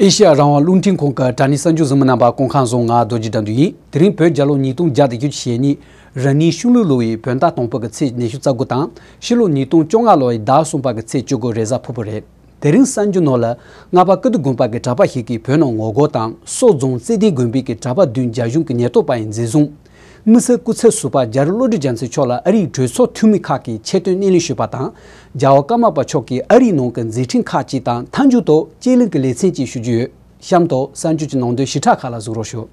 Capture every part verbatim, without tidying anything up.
ཨེ་ཤེ་ཡ་རང་དབང་རླུང་འཕྲིན་ཁང་གི་དྲ་གནས་གསར་འགྱུར་གཟིགས་མི་རྣམ་པ་སྐུ་ཁམས་བཟང་། ང་རྡོ་རྗེ་དགྲ་འདུལ་ཡིན། དེ་རིང་བོད་རྒྱལ་ལོ་ཉིས་སྟོང་བརྒྱ་དང་བརྒྱད་ཅུ་ཞེ་གཉིས་ར་ནི་ཤུང་ལུ་ལོ་ཡི་བོད་ཟླ་དང་པོ་གི་ཚེས་ཉི་ཤུ་རྩ་དགུ་དང་ཕྱི་ལོ་ཉིས་སྟོང་བཅོ་ལྔ་ལོ་ཡི་ཟླ་གསུམ་པ་གི་ཚེས་བཅུ་དགུ་རེས་གཟའ་ཕུར་བུ་རེད། དེ་རིང་གསར་འགྱུར་ནང་ལ་རྔ་པ་ཀིརྟི་དགོན་པ་གི་གྲྭ་པ་ཞིག་གིས་བོད་ནང་ངོ་རྒོལ་དང་སོག་རྫོང་བརྩེ་ལྡན་དགོན་པའི་གི་གྲྭ་པ་བདུན་རྒྱ་གཞུང་གི་ཉེན་རྟོག་པ་ཡིས་འཛིན་བཟུང་། དམིགས་བསལ་སྐུ་ཚབ་ཟུར་པ་རྒྱ་རི་བློ་གྲོས་རྒྱལ་མཚན་མཆོག་ལ་ཨ་རིའི་གྲོས་ཚོགས་འཐུས་མི་ཁག་གིས་ཆེད་དོན་སྣེ་ལེན་ཞུས་པ་དང་། རྒྱལ་བ་ཀརྨ་པ་མཆོག་གིས་ཨ་རིའི་ནང་གི་མཛད་འཕྲིན་ཁག་ཅིག་དང་མཐའ་མཇུག་ཏུ་སྤྱི་གླིང་གི་ལེ་ཚན་ཅིག་ཞུ་རྒྱུ་ཡོད། གཤམ་དུ་གསར་འགྱུར་གྱི་ནང་དོན་ཞིབ་ཕྲ་ཁག་ལ་གཟིགས་རོགས་ཞུ།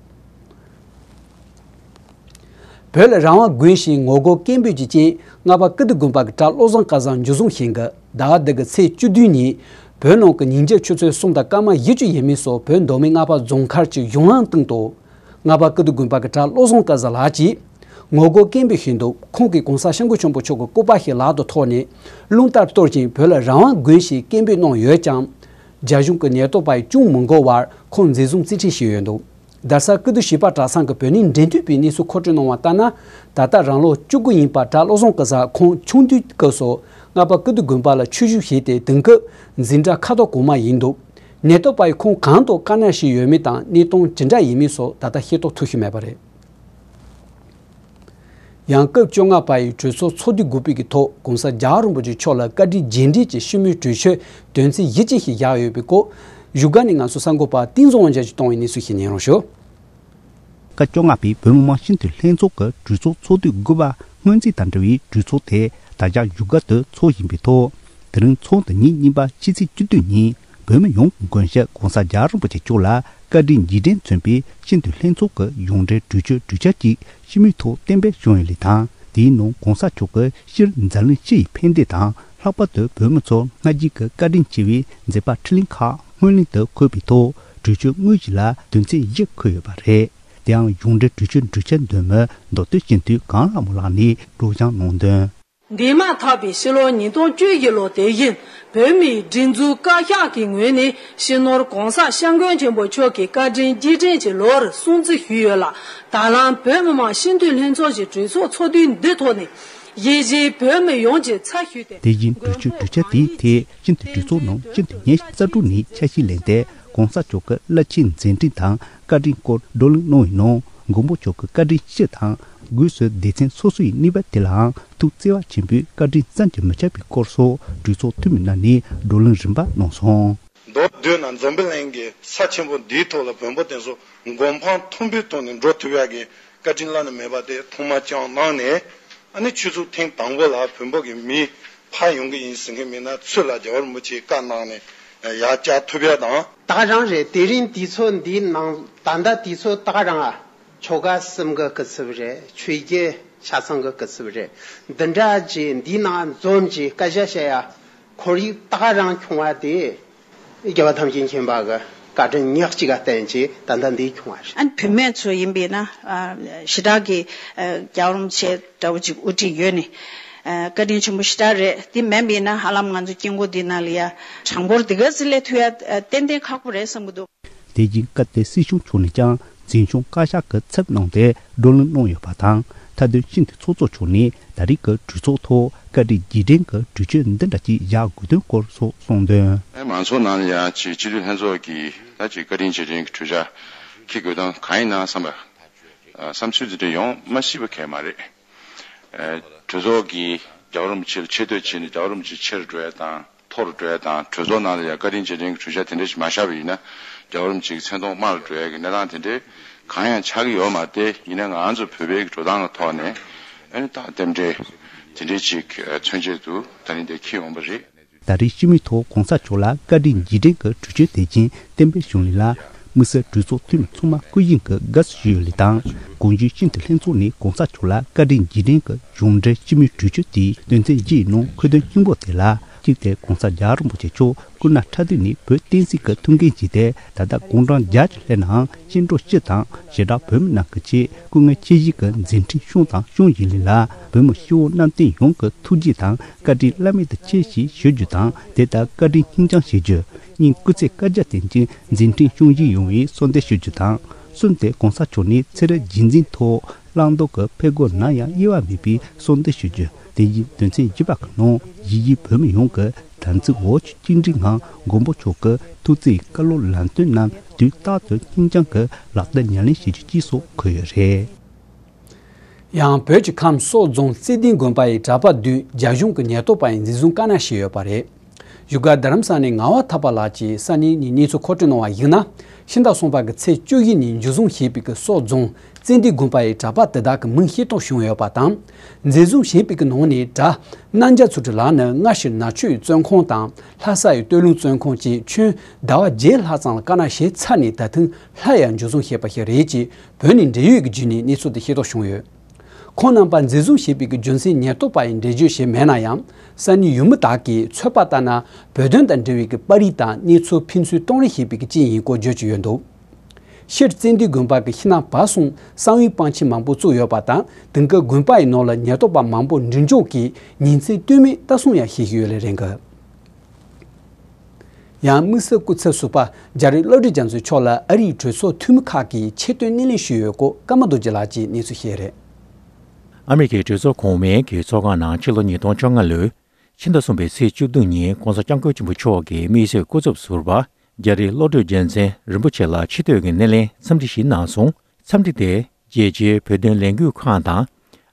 བོད་ལ་རང་དབང་དགོས་ཞེས་ངོ་རྒོལ་སྐད་འབོད་ཀྱི་རྐྱེན། རྔ་པ་ཀིརྟི་དགོན་པ་གི་གྲྭ་བློ་བཟང་སྐལ་བཟང་འཇུ་བཟུང་ཞིང་གི་ཟླ་བ་འདི་གི་ཚེས་བཅུ་བདུན་ཉིན་བོད་ནང་གི་ཉིན་རྒྱབ་ཆུ་ཚོད་གསུམ་དང་སྐར་མ་བཞི་བཅུ་ཡས་མས་སུ་བོད་མདོ་སྨད་རྔ་པ་རྫོང་མཁར་གྱི་གཞུང་དབང་སྟེང་དུ། རྔ་པ་ཀིརྟི་དགོན་པ་གི་གྲྭ་བློ་བཟང་སྐལ་བཟང་ལགས་ཀྱིས་ངོ་རྒོལ་སྐད་འབོད་བྱས་འདུག། ཁོང་གིས་༸གོང་ས་༸སྐྱབས་མགོན་ཆེན་པོ་མཆོག་གི་སྐུ་པར་ཞིག་ལག་ཏུ་ཐོགས་ནས་རླུང་ལྟར་གཏོར་ཞིང་བོད་ལ་རང་དབང་དགོས་ཞེས་སྐད་འབོད་གནང་ཡོད་ཀྱང་། རྒྱ་གཞུང་གི་ཉེན་རྟོག་པས་ཅུང་མི་འགོར་བར་ཁོང་འཛིན་བཟུང་རྩིས་སྤྲོད་བྱས་ཡོད་འདུག། རྡ་ས་ཀིརྟི་བྱིས་པ་གྲྭ་ཚང་གི་བོད་གནས་འབྲེལ་མཐུད་པས་གནས་ཚུལ་མཁོ་སྤྲོད་གནང་བ་ལྟར་ན། ད་ལྟ་རང་ལོ་བཅུ་དགུ་ཡིན་པ་གྲྭ་བློ་བཟང་སྐལ་བཟང་ཁོང་ཆུང་དུས་སྐབས་སུ་རྔ་པ་ཀིརྟི་དགོན་པ་ལ་ཆོས་ཞུགས་བྱས་ཏེ་དེང་སྐབས་འཛིན་གྲྭ་ཁ་དོག་གོང་མ་ཡིན་འདུག། ཉེན་རྟོག་པ་ཡིས་ཁོང་གང་དང་དཀའ་གནད་བྱས་ཡོད་མེད་དང་གནས་སྟངས་ཇི་འདྲ་ཡིན་མིན་སོགས་ད་ལྟ་ཤེས་རྟོགས་ཐུབ་ཀྱི་མེད་པ་རེད། ཡང་སྐབས་བཅོ་ལྔ་པ་ཡི་གྲོས་ཚོགས་ཚོགས་དུས་དགུ་པའི་གི་ཐོག་༸གོང་ས་༸རྒྱལ་བ་རིན་པོ་ཆེ་མཆོག་ལ་བཀའ་དྲིན་རྗེས་དྲན་གྱི་ཤིས་བརྗོད་གྲོས་ཆོད་དོན་ཚན་བཞི་ཅན་ཞིག་བཞག་ཡོད་པའི་སྐོར་བཞུགས་སྒར་ནས་ང་ཚོའི་གསར་འགོད་པ་བསྟན་འཛིན་དབང་རྒྱལ་གྱིས་བཏང་བའི་གནས་ཚུལ་ཞིག་ཉན་རོགས་ཞུ། བཀའ་བཅོ་ལྔ་པའི་བོད་མི་མང་སྤྱི་འཐུས་ལྷན་ཚོགས་ཀྱི་གྲོས་ཚོགས་ཚོགས་དུས་དགུ་པ་སྔོན་རྩིས་དང་འབྲེལ་བའི་གྲོས་ཚོགས་དེ་ད་ཆ་བཞུགས་སྒར་དུ་འཚོགས་བཞིན་པའི་ཐོག། དེ་རིང་ཚོགས་འདུ་ཉིན་གཉིས་པ་ཕྱི་ཚེས་བཅུ་བདུན་ཉིན་བོད་མི་ཡོངས་ཀྱི་མགོན་ཞབས་༸གོང་ས་༸རྒྱལ་བ་རིན་པོ་ཆེ་མཆོག་ལ་བཀའ་དྲིན་རྗེས་དྲན་མཚོན་པའི་སྤྱི་འཐུས་ལྷན་ཚོགས་ཀྱི་གཞུང་འབྲེལ་གྲོས་ཆོད་གྲོས་འཆར་གཅིག་སྤྱི་མོས་ཐོག་གཏན་འབེབས་བྱུང་ཡོད་ལུགས་དང་། དེའི་ནང་༸གོང་ས་མཆོག་གི་སྤྱིར་འཛམ་གླིང་སྤྱི་ཡི་ཕན་བདེ་དང་། ལྷག་པར་དུ་བོད་མི་ཚོར་སྔ་རྗེས་ཀྱི་བཀའ་དྲིན་ཆེ་བའི་མཛད་པ་འཕྲིན་ལས་ཁག་སྔོན་གླེང་དུ་འཁོད་པའི་ཐོག་གྲོས་ཆོད་དངོས་གཞི་ལ་དོན་ཚན་བཞི་འཁོད་ཡོད་པ་རེད། དེའང་གཞུང་འབྲེལ་གྲོས་ཆོད་གྲོས་འཆར་འདོན་མི་མདོ་སྟོད་སྤྱི་འཐུས་གངས་ལྷ་མོ་ལགས་ནས་སྒྲོག་སྦྱང་གནང་དོན། འདས་མ་ཐག་པའི་ཕྱི་ལོ་ཉིས་སྟོང་བཅུ་བཞི་ལོ་དེ་བཞིན་བོད་མིའི་སྒྲིག་འཛུགས་བཀའ་ཤག་གི་ངོས་ནས་སྤྱི་ནོར་༸གོང་ས་༸སྐྱབས་མགོན་ཆེན་པོ་མཆོག་གི་བཀའ་དྲིན་རྗེས་དྲན་གྱི་ལོ་རུ་སྲུང་བརྩི་ཞུས་ཡོད་ལ། ད་ལམ་བོད་མི་མང་སྤྱི་འཐུས་ལྷན་ཚོགས་ཀྱི་གྲོས་ཚོགས་ཚོགས་དུས་འདི་ཐོག་ནས་གཞིས་བྱེས་བོད་མི་ཡོངས་ཀྱི་ཚབ་ཞུས་ཏེ། དེ་བཞིན་གྲོས་ཆོད་གྲོས་འཆར་དེའི་ཐད་སྤྱི་འཐུས་གྲོས་ཚོགས་ནང་སྤྱི་འཐུས་ཉེར་རྩ་དྲུག་ནས་ཆ་ཤས་ལེན་ཏེ། ༸གོང་ས་མཆོག་གི་རླབས་ཆེན་མཛད་འཕྲིན་དང་བཀའ་དྲིན་སྐོར་བགྲོ་གླེང་གནང་བའི་ནང་། མགོན་པོ་མཆོག་གི་བཀའ་དྲིན་སྤྱི་དང་། སྒོས་སུ་སྡེ་ཚན་སོ་སོ་ཡི་གནས་བབ་དེ་ལའང་ཐུགས་བརྩེ་བ་ཆེན་པོས་བཀའ་དྲིན་བསམ་གྱིས་མི་ཁྱབ་པའི་སྐོར་སོགས་གྲོས་ཚོགས་འཐུས་མི་རྣམས་ནས་བགྲོ་གླེང་རིམ་པ་གནང་སོང་། མདོར་བསྡུས་ན་འཛམ་བུ་གླིང་གི་ས་ཆེན་པོ་འདིའི་ཐོག་ལ་བོན་པོ་དེ་ཚོ་མགོ་འཕང་མཐོན་པོའི་ཐོག་ནས་འགྲོ་ཐུབ་ཡག་གི་བཀའ་དྲིན་བླ་ན་མེད་པ་དེ་ཐོག་མར་བསྐྱངས་གནང་ནས། ཨ་ནི་ཆུ་ཚོད་ཐེངས་དང་པོ་ལ་བོན་པོ་གི་མི་ཕར་ཡོང་གི་ཡིན་ཟེར་མཁན་མི་སྣ་ཚོ་ལ་རྒྱལ་བ་རིན་པོ་ཆེས་བཀའ་གནང་ནས་ཡར་བཅར་ཐུབ་ཡག་དང་། ད་རང་རེད། དེ་རིང་དུས་ཚོད་འདིའི་ནང་ད་ལྟ་དུས་ཚོད་ད་རང་ཨ། ཆོལ་ཁ་གསུམ་གི་སྐུ་ཚབ་རེད། ཆོས་བརྒྱུད་ཆ་ཚང་གི་སྐུ་ཚབ་རེད། འདི་འདྲ་ཅིག་འདིའི་ནང་འཛོམས་ཀྱི་སྐད་ཆ་བཤད་ཡ་ཁོར་ཡུག་ད་རང་བྱུང་བ་དེ་རྒྱལ་བ་ཐམས་ཅད་མཁྱེན་པ་གི་བཀའ་དྲིན་ཉག་གཅིག་ག་བརྟེན་ཅིག་ད་ལྟ་འདི་བྱུང་བ་རེད། ཨ་ནི་བུད་མེད་ཚོ་ཡིན་པས་ན་ཨ་ཞེ་དྲག་གི་ཨ་རྒྱལ་བ་རིན་པོ་ཆེ་འདྲ་བོ་ཅིག་དབུ་ཁྲིད་ཡོད་ནི་ཨ་བཀའ་དྲིན་ཆེན་པོ་ཞེ་དྲག་རེད། དེ་མིན་པས་ན་ཧ་ལམ་ང་ཚོ་དཀྱིལ་འཁོར་འདི་ནང་ལ་ཡ་གྲངས་འབོར་འདི་ག་ཚོད་སླེབས་ཐུབ་ཡ་ཨ་ཏན་ཏན་ཁག་པོ་རེད་བསམ་གྱི་འདུག། དེ་བཞིན་སྐབས་དེར་སྲིད་སྐྱོང་མཆོག་ནས་ཀྱང་འཛིན་སྐྱོང་བཀའ་ཤག་གི་ཚབ་གནང་སྟེ་བགྲོ་གླེང་གནང་ཡོད་པ་དང་། མཐའ་དོན་སྤྱི་འཐུས་ཚོགས་གཙོ་མཆོག་ནས་ད་རེས་ཀྱི་གྲོས་ཚོགས་ཐོག་བཀའ་དྲིན་རྗེས་དྲན་གྱི་གྲོས་ཆོད་འདི་འདྲ་ཅིག་བཞག་དགོས་དོན་སྐོར་སོགས་གསུངས་དོན། མང་ཚོགས་ནང་ལ་ཡང་ཅིག་སྤྱི་འཐུས་ལྷན་ཚོགས་ཀྱིས་ད་ཅིག་བཀའ་དྲིན་རྗེས་དྲན་གྱི་གྲོས་འཆར་འཁྱེར་དགོས་དོན་གང་ཡིན་ན་བསམ་པ། བསམ་ཚུལ་འདི་འདྲ་ཡོང་མ་སྲིད་པ་གང་ཡང་མ་རེད། གྲོས་ཚོགས་ཀྱིས་རྒྱལ་བ་རིན་པོ་ཆེ་ལ་ཆེ་བསྟོད་བྱས་ནས་རྒྱལ་བ་རིན་པོ་ཆེ་ཆེ་རུ་འགྲོ་ཡ་དང་། མཐོ་རུ་འགྲོ་ཡ་དང་། གྲོས་ཚོགས་ནང་ལ་ཡང་བཀའ་དྲིན་རྗེས་དྲན་གྱི་གྲོས་འཆར་དེ་འདྲ་ཞིག་མ་བཞག་པ་ཡིན་ན། རྒྱལ་བ་རིན་པོ་ཆེ་གི་མཚན་མཐོང་དམའ་རུ་འགྲོ་ཡ་གི་གནས་སྟངས་དེ་འདྲ་གང་ཡང་ཆགས་ཀྱི་ཡོད་མ་རེད། ཡིན་ན་ང་ཚོ་བོད་པའི་གི་འགྲོ་སྟངས་ཀྱི་ཐོག་ནས་ཨ་ནི་ད་རྟེན་འབྲེལ་དེ་འདྲ་ཞིག་མཚོན་ཆེད་དུ་ད་རིང་འདིར་འཁྱེར་ཡོང་པ་རེད། ད་རེས་སྤྱི་མོས་ཐོག་༸གོང་ས་མཆོག་ལ་བཀའ་དྲིན་རྗེས་དྲན་གྱི་གྲོས་ཆོད་དེ་བཞིན་གཏན་འབེབས་བྱུང་ཡོད་ལ། དམིགས་བསལ་གྲོས་ཚོགས་འཐུས་མི་ཚང་མ་སྐུ་བཞེངས་ཀྱིས་དགའ་བསུ་ཞུས་ཡོད་ལུགས་དང་། གོང་ཞུས་སྤྱི་འཐུས་ལྷན་ཚོགས་ནས་༸གོང་ས་མཆོག་ལ་བཀའ་དྲིན་རྗེས་དྲན་གྱི་གཞུང་འབྲེལ་སྤྱི་མོས་གྲོས་ཆོད་དེའི་དོན་ཚན་བཞིའི་ནང་འཁོད་དོན་སྙིང་པོ་དེ་ལ། གཅིག་དེ་༸གོང་ས་༸རྒྱལ་བ་རིན་པོ་ཆེ་མཆོག་སྐུ་ན་ཕྲ་དུས་ནས་བོད་བསྟན་སྲིད་ཀྱི་ཐུགས་འགན་བཞེས་ཏེ། ད་ལྟ་དགུང་གྲངས་བརྒྱད་ཅུ་སླེབས་ནའང་སྐྱེ་འགྲོ་སྤྱི་དང་བྱེ་བྲག་བོད་མི་རྣམས་ཀྱི་ཆེད་སྐུ་ངལ་ཆེ་བཞེས་ཀྱི་མཛད་འཕྲིན་བསྐྱངས་དང་སྐྱོང་བཞིན་ཡོད་ལ། བོད་མི་སྤྱི་བོ་གནམ་བསྟན་ཡོངས་ཀྱི་ཐུགས་རྗེ་དང་བཀའ་དྲིན་བླ་མེད་དུ་ཆེ་ཞེས་ཞུ་རྒྱུ་དང་། དེ་ལྟར་བཀའ་དྲིན་སྙིང་བཅངས་བཞེས་རྒྱུ། སྙིང་སྐུ་ཚེ་བསྐལ་བརྒྱར་བརྟན་ཅིང་མཛད་འཕྲིན་སྐྱོང་བཞིན་ཡོང་བའི་གསོལ་འདེབས་ཞུ་རྒྱུ་དང་། གསུམ་དེ་༸གོང་ས་མཆོག་ནས་ཚེ་རབས་རྗེས་འཛིན་ཐོག་ བླང་དོར་གྱི་ཕད་སྒོ་ནམ་ཡང་དབྱེ་བ་མེད་པའི་གསོལ་འདེབས་ཞུ་རྒྱུ། དེ་བཞིན་དོན་ཚན་བཞི་པ་གི་ནང་ཡིད་བཞིན་བོད་མི་ཡོངས་ཀྱི་དམ་ཚིག་འོ་བཅུད་གཅིག་སྒྲིལ་ངང་མགོན་པོ་མཆོག་གི་ཐུགས་བརྩེའི་བཀའ་སློབ་ལམ་སྟོན་རྣམས་དུས་རྟག་ཏུ་སྙིང་བཅངས་ཀྱིས་ལག་བསྟར་ཉམས་ལེན་བྱེད་རྒྱུ་བཅས་སོགས་འཁོད་ཡོད་རེད། ཡང་བོད་ཀྱི་ཁམས་སོག་རྫོང་ཙན་དན་དགོན་པ་ཡི་གྲྭ་པ་བདུན་རྒྱ་གཞུང་གི་ཉེན་རྟོག་པ་ཡིས་འཛིན་བཟུང་བཀའ་མནའ་བྱས་ཡོད་པ་རེད། བཞུགས་སྒར་རྡ་རམ་ས་ནས་ངག་དབང་ཐར་པ་ལགས་ཀྱིས་སང་ཉིན་ཉིན་གནས་ཚུལ་མཁོ་སྤྲོད་གནང་བ་ཡིན་ན། ཕྱི་ཟླ་གསུམ་པ་གི་ཚེས་བཅུ་བཞི་ཉིན་འཇུ་བཟུང་བྱས་པའི་གི་སོག་རྫོང་ཙན་དན་དགོན་པ་ཡི་གྲྭ་པ་དེ་དག་གི་མིང་ཤེས་རྟོགས་བྱུང་ཡོད་པ་དང་། འཛིན་བཟུང་བྱས་པའི་གི་ནང་ནས་གྲྭ་རྣམ་རྒྱལ་ཚུལ་ཁྲིམས་ལགས་ནི་སྔ་ཕྱིར་ནག་ཆུ་ཡི་བཙོན་ཁང་དང་ལྷ་ས་ཡི་སྟོད་ལུང་བཙོན་ཁང་བཅས་ཁྱོན་ཟླ་བ་བརྒྱད་ལྷག་ཙམ་ལ་བཀའ་མནའ་བྱས་ཚར་ནས་ད་ཐེངས་སླར་ཡང་འཇུ་བཟུང་བྱས་པ་ཞིག་རེད་ཅེས་བོད་ནས་འབྲེལ་ཡོད་ཀྱི་བརྒྱུད་ནས་གནས་ཚུལ་དེ་ཤེས་རྟོགས་བྱུང་ཡོད། ཁོང་རྣམ་པ་འཛིན་བཟུང་བྱས་པའི་གི་རྒྱུ་མཚན་ཉེན་རྟོག་པ་ཡིས་འགྲེལ་བརྗོད་བྱས་མེད་ན་ཡང་། ས་གནས་ཡུལ་མི་དག་གིས་ཚོད་དཔག་ལྟར་ན་བོད་དོན་དང་འབྲེལ་བའི་གི་པར་རིས་དང་གནས་ཚུལ་ཕན་ཚུན་གཏོང་རེས་བྱས་པའི་གི་རྐྱེན་ཡིན་སྐོར་བརྗོད་ཀྱི་ཡོད་འདུག་ཕྱིར་ཙན་དན་དགོན་པ་གི་ཕྱི་ནང་བར་གསུམ་གསང་བའི་བང་ཆེན་མང་པོ་བཙུགས་ཡོད་པ་དང་། དེང་སྐབས་དགོན་པ་ཡི་ནང་ལ་ཉེན་རྟོག་པ་མང་པོ་འགྲིམ་འཇོག་གིས་ཉིན་མཚན་ལྟོས་མེད་ལྟ་སྲུང་ཡང་བྱེད་བཞིན་ཡོད་ལེ་རེད་འགི། ཡང་དམིགས་བསལ་སྐུ་ཚབ་ཟུར་པ་རྒྱ་རི་བློ་གྲོས་རྒྱ་མཚོ་མཆོག་ལ་ཨ་རིའི་གྲོས་ཚོགས་འཐུས་མི་ཁག་གིས་ཆེད་དོན་སྣེ་ལེན་ཞུས་ཡོད་སྐོར་ཀརྨ་རྡོ་རྗེ་ལགས་ཀྱིས་གནས་ཚུལ་བཤད་རེད། ཨ་མི་རི་ཀའི་གྲོས་ཚོགས་གོང་མའི་གི་ཚོགས་ཁང་ནང་ཕྱི་ལོ་ཉིས་སྟོང་བཅོ་ལྔ་ལོའི་ཕྱི་ཟླ་གསུམ་པའི་ཚེས་བཅུ་བདུན་ཉིན་༸གོང་ས་༸སྐྱབས་མགོན་ཆེན་པོ་མཆོག་གི་དམིགས་བསལ་སྐུ་ཚབ་ཟུར་པ་རྒྱ་རི་བློ་གྲོས་རྒྱལ་མཚན་རིན་པོ་ཆེ་ལ་ཆེ་བསྟོད་ཀྱི་སྣེ་ལེན་འཚམས་འདྲི་ཞིག་གནང་སོང་། འཚམས་འདྲི་དེ་རྒྱལ་སྤྱིའི་བོད་དོན་ལས་འགུལ་ཁང་དང་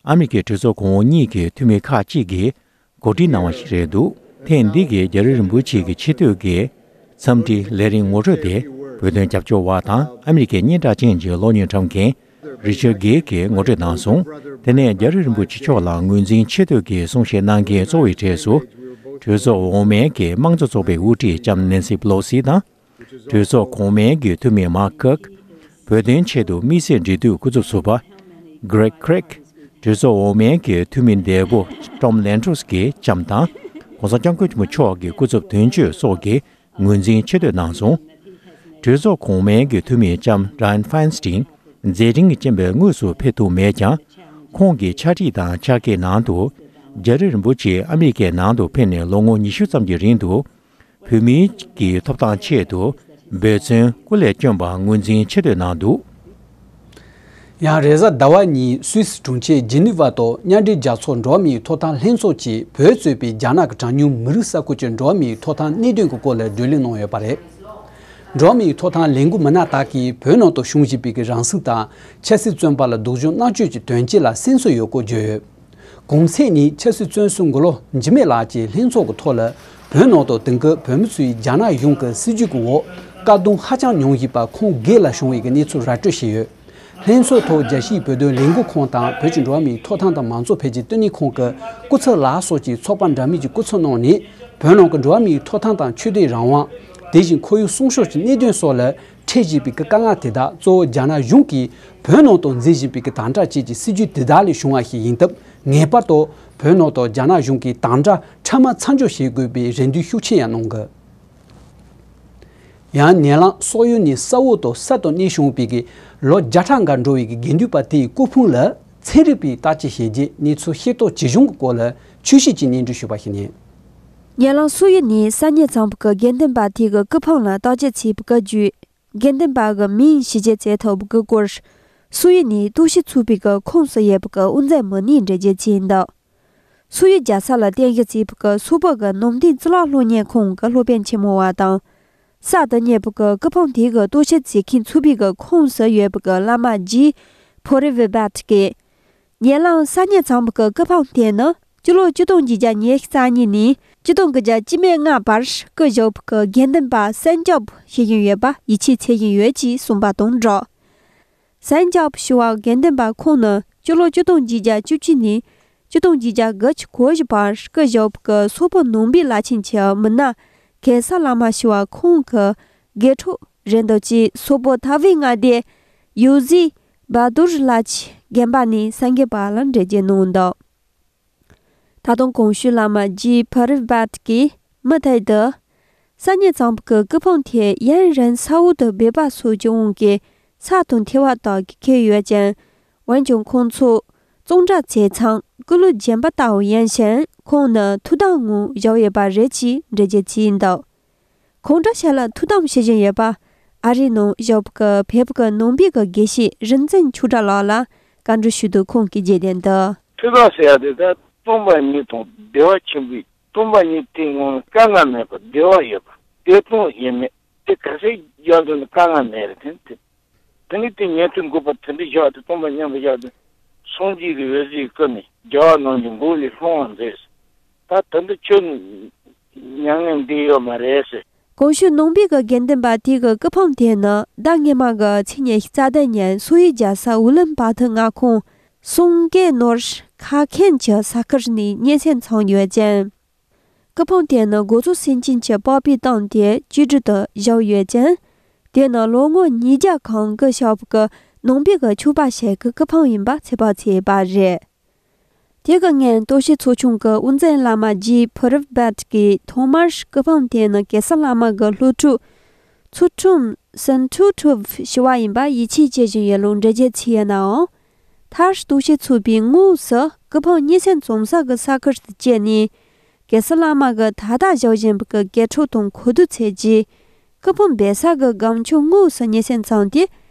ཨ་མི་རི་ཀའི་གྲོས་ཚོགས་གོང་འོག་གཉིས་ཀྱི་འཐུས་མི་ཁག་ཅིག་གིས་གོ་སྒྲིག་གནང་བ་ཞིག་རེད་འདུག་ཐེངས་འདི་གའི་རྒྱ་རི་རིན་པོ་ཆེ་གི་ཆེ་བསྟོད་ཀྱི་འཚམས་འདྲིའི་ལས་རིམ་ངོ་སྤྲོད་དེ། བོད་དོན་རྒྱབ་སྐྱོར་བ་དང་ཨ་མི་རི་ཀའི་སྙན་གྲགས་ཅན་གྱི་གློག་བརྙན་བཀྲམ་མཁན་རི་ཆར་གྷེ་གིས་ངོ་སྤྲོད་གནང་སོང་། དེ་ནས་རྒྱ་རི་རིན་པོ་ཆེ་མཆོག་ལ་ངོས་འཛིན་ཆེ་བསྟོད་ཀྱི་གསུང་བཤད་གནང་མཁན་གཙོ་བོའི་གྲས་སུ། གྲོས་ཚོགས་འོག་མའི་གི་དམངས་གཙོ་ཚོགས་པའི་དབུ་ཁྲིད་ལྕམ་ནེན་སི་པེ་ལོ་སི་དང་། གྲོས་ཚོགས་གོང་མའི་གི་འཐུས་མི་མཱག་ཁག་བོད་དོན་ཆེད་དུ་དམིགས་བསལ་འབྲེལ་མཐུད་སྐུ་ཚབ་ཟུར་པ་གྷི་རེག་ཁི་རེག་གྲོས་ཚོགས་འོག་མའི་གི་འཐུས་མི་འདས་པོ་ཊོམ་ལན་ཊོས་ཀྱིས་ལྕམ་དང་༸གོང་ས་༸སྐྱབས་མགོན་ཆེན་པོ་མཆོག་གི་སྐུ་ཚབ་དོན་གཅོད་སོགས་ཀྱིས་ངོས་འཛིན་ཆེ་བསྟོད་གནང་སོང་། གྲོས་ཚོགས་གོང་མའི་གི་འཐུས་མི་ལྕམ་ཌ་ཡན་ཕའིན་སི་ཊིན་མཛད་འཕྲིན་གྱི་རྐྱེན་པས་དངོས་སུ་ཕེབས་ཐུབ་མེད་ཀྱང་། ཁོང་གི་ཕྱག་བྲིས་དང་ཕྱག་འཁྱེར་ནང་དུ་རྒྱ་རི་རིན་པོ་ཆེ་ཨ་མི་རི་ཀའི་ནང་དུ་ཕེབས་ནས་ལོ་ངོ་ཉི་ཤུ་ཙམ་གྱི་རིང་དུ། བོད་མིའི་གི་ཐོབ་ཐང་ཆེད་དུ་འབད་བརྩོན་སྐུ་ལས་བསྐྱོན་པར་ངོས་འཛིན་ཆེ་བསྟོད་གནང་འདུག་ཡང་རེས་གཟའ་ཟླ་བ་ཉིན་སུད་སི་གྲོང་ཁྱེར་ཇི་ནི་ཝ་དུ་མཉམ་འབྲེལ་རྒྱལ་ཚོགས་འགྲོ་བ་མིའི་ཐོབ་ཐང་ལྷན་ཚོགས་ཀྱིས་བོད་གཙོས་པའི་རྒྱ་ནག་གི་གྲངས་ཉུང་མི་རིགས་ས་ཁུལ་གྱི་འགྲོ་བ་མིའི་ཐོབ་ཐང་གནད་དོན་གྱི་སྐོར་ལ་བགྲོ་གླེང་གནང་ཡོད་པ་རེད། འགྲོ་བ་མིའི་ཐོབ་ཐང་ལས་འགུལ་མི་སྣ་དག་གིས་བོད་ནང་དུ་བྱུང་བཞིན་པའི་གི་རང་སྲིད་དང་ཆབ་སྲིད་བཙོན་པ་ལ་སྡུག་སྦྱོང་མནར་གཅོད་ཀྱི་དོན་རྐྱེན་ལ་སེམས་གསོ་ཡོད་སྐོར་བརྗོད་ཡོད། གོང་ཚེས་ཉིན་ཆབ་སྲིད་བཙོན་ཟུར་མགོ་ལོག་འཇིགས་མེད་ལགས་ཀྱིས་ལྷན་ཚོགས་ཀྱི་ཐོག་ལ། བོད་ནང་དུ་དེང་སྐབས་བོད་མི་ཚོས་རྒྱ་ནག་གཞུང་གི་སྲིད་བྱུས་ཀྱི་འོག་དཀའ་སྡུག་ཧ་ཅང་མྱོང་བཞིན་པ་ཁོང་སྒེར་ལ་བྱུང་བའི་གནས་ཚུལ་ར་སྤྲོད་བྱས་ཡོད། ལྷན་ཚོགས་ཐོག་རྒྱལ་སྤྱིའི་བོད་དོན་ལས་འགུལ་ཁང་དང་བོད་ཀྱི་འགྲོ་བ་མིའི་ཐོབ་ཐང་དང་མང་གཙོ་འཕེལ་རྒྱས་བསྟི་གནས་ཁང་གི་སྐུ་ཚབ་ལགས་སོགས་ཀྱི་ཚོགས་པ་འདྲ་མིན་གྱི་སྐུ་ཚབ་གནང་ནས། བོད་ནང་གི་འགྲོ་བ་མིའི་ཐོབ་ཐང་དང་ཆོས་དད་རང་དབང་། དེ་བཞིན་ཁོར་ཡུག་སྲུང་སྐྱོབ་ཀྱི་གནད་དོན་སོགས་ལ་འཕྲད་བཞིན་པའི་གི་དཀའ་ངལ་དེ་དག་གཙོ་བོ་རྒྱ་ནག་གཞུང་གིས་བོད་ནང་དུ་འཛིན་བཞིན་པའི་གི་དམ་དྲག་བཅས་ཀྱི་སྲིད་བྱུས་དེ་དག་ལས་བྱུང་བ་ཞིག་ཡིན་སྟབས། ངེས་པར་དུ་བོད་ནང་དུ་རྒྱ་ནག་གཞུང་གིས་དམ་དྲག་ཕྲ་མ་མཚམས་འཇོག་བྱེད་དགོས་པའི་རེ་འདུན་ཤུགས་ཆེ་ཡང་གནང་གི། ཡང་ནེ་ལང་སོག་ཡུལ་ནས་ས་འོག་ཏུ་གསར་དུ་གནས་བྱུང་བའི་གི་ལོ་བརྒྱ་ཕྲག་འགའ་འགྲོ་བའི་གི་དགེ་འདུན་པ་དེའི་སྐུ་ཕུང་ལ་ཚན་རིག་པས་བརྟག་དཔྱད་བྱས་རྗེས་གནས་ཚུལ་ཤེས་རྟོགས་ཇི་བྱུང་གི་སྐོར་ལ་ཆོས་ཤེས་ཀྱིས་སྙན་སྒྲོན་ཞུས་པ་ཞིག་ནས། ཉེ་ལམ་སོག་ཡུལ་ནས་ས་གནས་ཚང་པ་གི་དགེ་འདུན་པ་དེ་གི་སྐུ་ཕུང་ལ་བརྟག་དཔྱད་བྱས་པ་གི་བརྒྱུད། དགེ་འདུན་པ་གི་མིང་ཞིབ་དཔྱད་བྱས་ཐུབ་པ་གི་སྐོར། སོག་ཡུལ་ནས་ལྟོ་ཆས་ཚུགས་པའི་གི་ཁོངས་སུ་ཡོད་པ་གི་དབུ་མཛད་མི་སྣས་འགྲེལ་བརྗོད་བྱས་འདུག་སོག་ཡུལ་རྒྱལ་ས་ལ་རྟེན་གཞི་བྱས་པ་གི་སོག་པོ་གི་ནང་བསྟན་གཙུག་ལག་སློབ་གཉེར་ཁང་གི་སློབ་དཔོན་ཆེན་མོ་བ་དང་། གསར་དུ་རྙེད་པ་གི་སྐུ་ཕུང་དེ་གི་ལྟོ་ཆས་བྱེད་མཁན་ཚུགས་པའི་གི་ཁོངས་སུ་ཡོད་པ་གི་བླ་མ་ཇི་ཕོ་རི་ཝི་བད་ཀྱིས། ཉེ་ལམ་ས་གནས་ཚང་པ་གི་སྐུ་ཕུང་དེ་ནི་སྤྱི་ལོ་ཆིག་སྟོང་བརྒྱད་བརྒྱ་ཉེར་གཉིས་ནས་ཆིག་སྟོང་དགུ་བརྒྱ་བཅུ་མེད་ལྔ་བར་སྐུ་བཞུགས་པ་གི་དགེ་འདུན་པ་སན་ཅབ་ཞིག་ཡིན་ཡོད་པ་ཡིད་ཆེས་བྱེད་བཞིན་ཡོད་ཅེས་གསུངས་པ་དང་སྦྲགས། སན་ཅབ་ཞུ་བ་དགེ་འདུན་པ་ཁོང་ནི་སྤྱི་ལོ་ཆིག་སྟོང་བརྒྱད་བརྒྱ་བཅུ་གཅིག་ནས་ཆིག་སྟོང་བརྒྱད་བརྒྱ་དགུ་བཅུ་གོ་བཞི་བར་སྐུ་བཞུགས་པ་གི་སོག་པོ་ནང་པའི་བླ་ཆེན་གྱི་མི་སྣ་གེ་སར་བླ་མ་ཞུ་བ་ཁོང་གི་དགེ་ཕྲུག་རེད་འདུག་ཅེས་སོག་པོ་ཐའེ་ཝན་མངའ་སྡེ་ཡུའུ་ཟི་བ་དུར་ལ་ཆི་དགོན་པ་ནས་གསར་འགོད་པ་ལ་འགྲེལ་བརྗོད་གནང་འདུག་ད་དུང་གོང་ཞུས་བླ་མ་ཇི་ཕ་རི་བད་ཀྱིས་མུ་མཐུད་དུ། ས་གནས་ཚང་པ་གི་སྐུ་ཕུང་དེ་ཡུན་རིང་ས་འོག་ཏུ་སྦས་པ་སོགས་ཀྱི་དབང་གིས་ས་དང་ཐལ་བ་དག་གིས་ཁེབས་ཡོད་ཅིང་། འོན་ཀྱང་ཁོང་ཚོས་གཙང་སྦྲ་བྱས་ཙང་སྐུ་ལུས་རྗེན་པ་ལྟ་བུ་ཡིན་ཞིང་ཁོང་ནི་ཐུགས་དམ་ངང་བཞུགས་ཡོད་པ་རེད་ཅེས་འགྲེལ་བརྗོད་བྱས་འདུག་ཁོང་འདྲ་ཞིག་ལ་ཐུགས་དམ་བྱེད་བཞིན་ཡོད་པ། ཨ་རིའི་ནང་བཞུགས་པའི་བོད་པའི་ནང་པའི་དགེ་བཤེས་རིག་འཛིན་ཆོས་གྲགས་ལགས་ལ་ བཀའ་འདྲི་ཞུས་འདུག་ཁོང་གིས་བརྗོད་དོན་དུ། ཐོས་པ་ཟེར་ཡ་དེ་ད་སྟོང་པ་ཉིད་དང་བདེ་བ་ཆེན་པོའི་སྟོང་པ་ཉིད་དེའི་ངང་དཀའ་ངལ་མེད་པ་བདེ་བ་ཡོད་པ་བདེ་སྟོང་ཡིན་མེད་དེ་ག་ཚད་རྒྱག་འདོད་ན་དཀའ་ངལ་མེད་རེད་དེ་དེ། དེ་ནི་དེ་ཉན་ཐོས་འགོག་པ་དེ་འདྲ་བཞག་སྟེ་སྟོང་པ་མཉམ་པ་བཞག་སྟེ་སངས་རྒྱས་ཀྱི་འོད་ཟེར་ཀུན་ནས་རྒྱལ་བ་རྣམས་ཀྱི་མགོ་ལས་ལྷུང་བ་མཛད། ད་དེ་འདྲ་ཁྱོད་མྱ་ངན་འདས་ཡོད་མ་རེད་ཟེར། གོང་ཞུས་ནང་པའི་གི་དགེ་འདུན་པ་དེའི་གི་སྐུ་ཕུང་དེ་ནི་ཟླ་སྔོན་མ་གི་ཚེས་ཉི་ཤུ་རྩ་བདུན་ཉིན་སོག་ཡུལ་རྒྱལ་ས་ཨུ་ལན་བྷ་ཐུར་མངའ་ཁོངས་སུང་ཀེ་ནོར་ཁ་ཁན་གྱི་ས་ཁུལ་ནས་མཉེན་ཆས་འཚོང་ཡོད་ཅིང་། སྐུ་ཕུང་དེ་ནི་འགོ་གཙོ་སེམས་ཅན་གྱི་པགས་པས་བཏང་སྟེ་བཅོས་སྒྲིག་ཏུ་བཞག་ཡོད་ཅིང་། དེ་ནི་ལོ་ངོ་ཉིས་བརྒྱ་གང་གི་ཞབས་ཀྱི་ནང་པའི་གི་ཆོས་པ་ཞིག་གི་སྐུ་ཕུང་ཡིན་པ་ཚོད་དཔག་བྱས་པ་རེད། དེ་གི་སྔོན་རྟོགས་བྱེད་ཚོགས་ཆུང་གི་དབུ་འཛིན་བླ་མ་ཇི་ཕུ་རབ་བད་ཀྱིས་ཐོག་མར་སྐུ་ཕུང་དེ་ནི་གེ་སར་བླ་མ་གི་སློབ་ཕྲུག་ཚུལ་ཁྲིམས་སན་ཁྲུ་ཁྲུབ་ཞུ་བ་ཡིན་པ་ཡིད་ཆེས་བྱེད་བཞིན་ཡོད་ལུགས་འགྲེལ་བརྗོད་བྱས་ཡོད་ནའང་། མཐར་རྟོགས་བྱེད་ཚོགས་པས་དངོས་སུ་སྐུ་ཕུང་མཉེན་ཆས་འཚོང་ས་གི་ས་ཁུལ་དུ་བསྐྱལ་ནས། གེ་སར་བླ་མ་གི་ད་ལྟ་བཞུགས་བཞིན་པའི་གི་དགེ་ཕྲུག་དང་གོ་བསྡུར་བྱས་རྗེས། སྐུ་ཕུང་སྦས་ས་གི་སྒམ་ཆུང་དངོས་སུ་མཉེན་ཆས་འཚོང་སྟེ།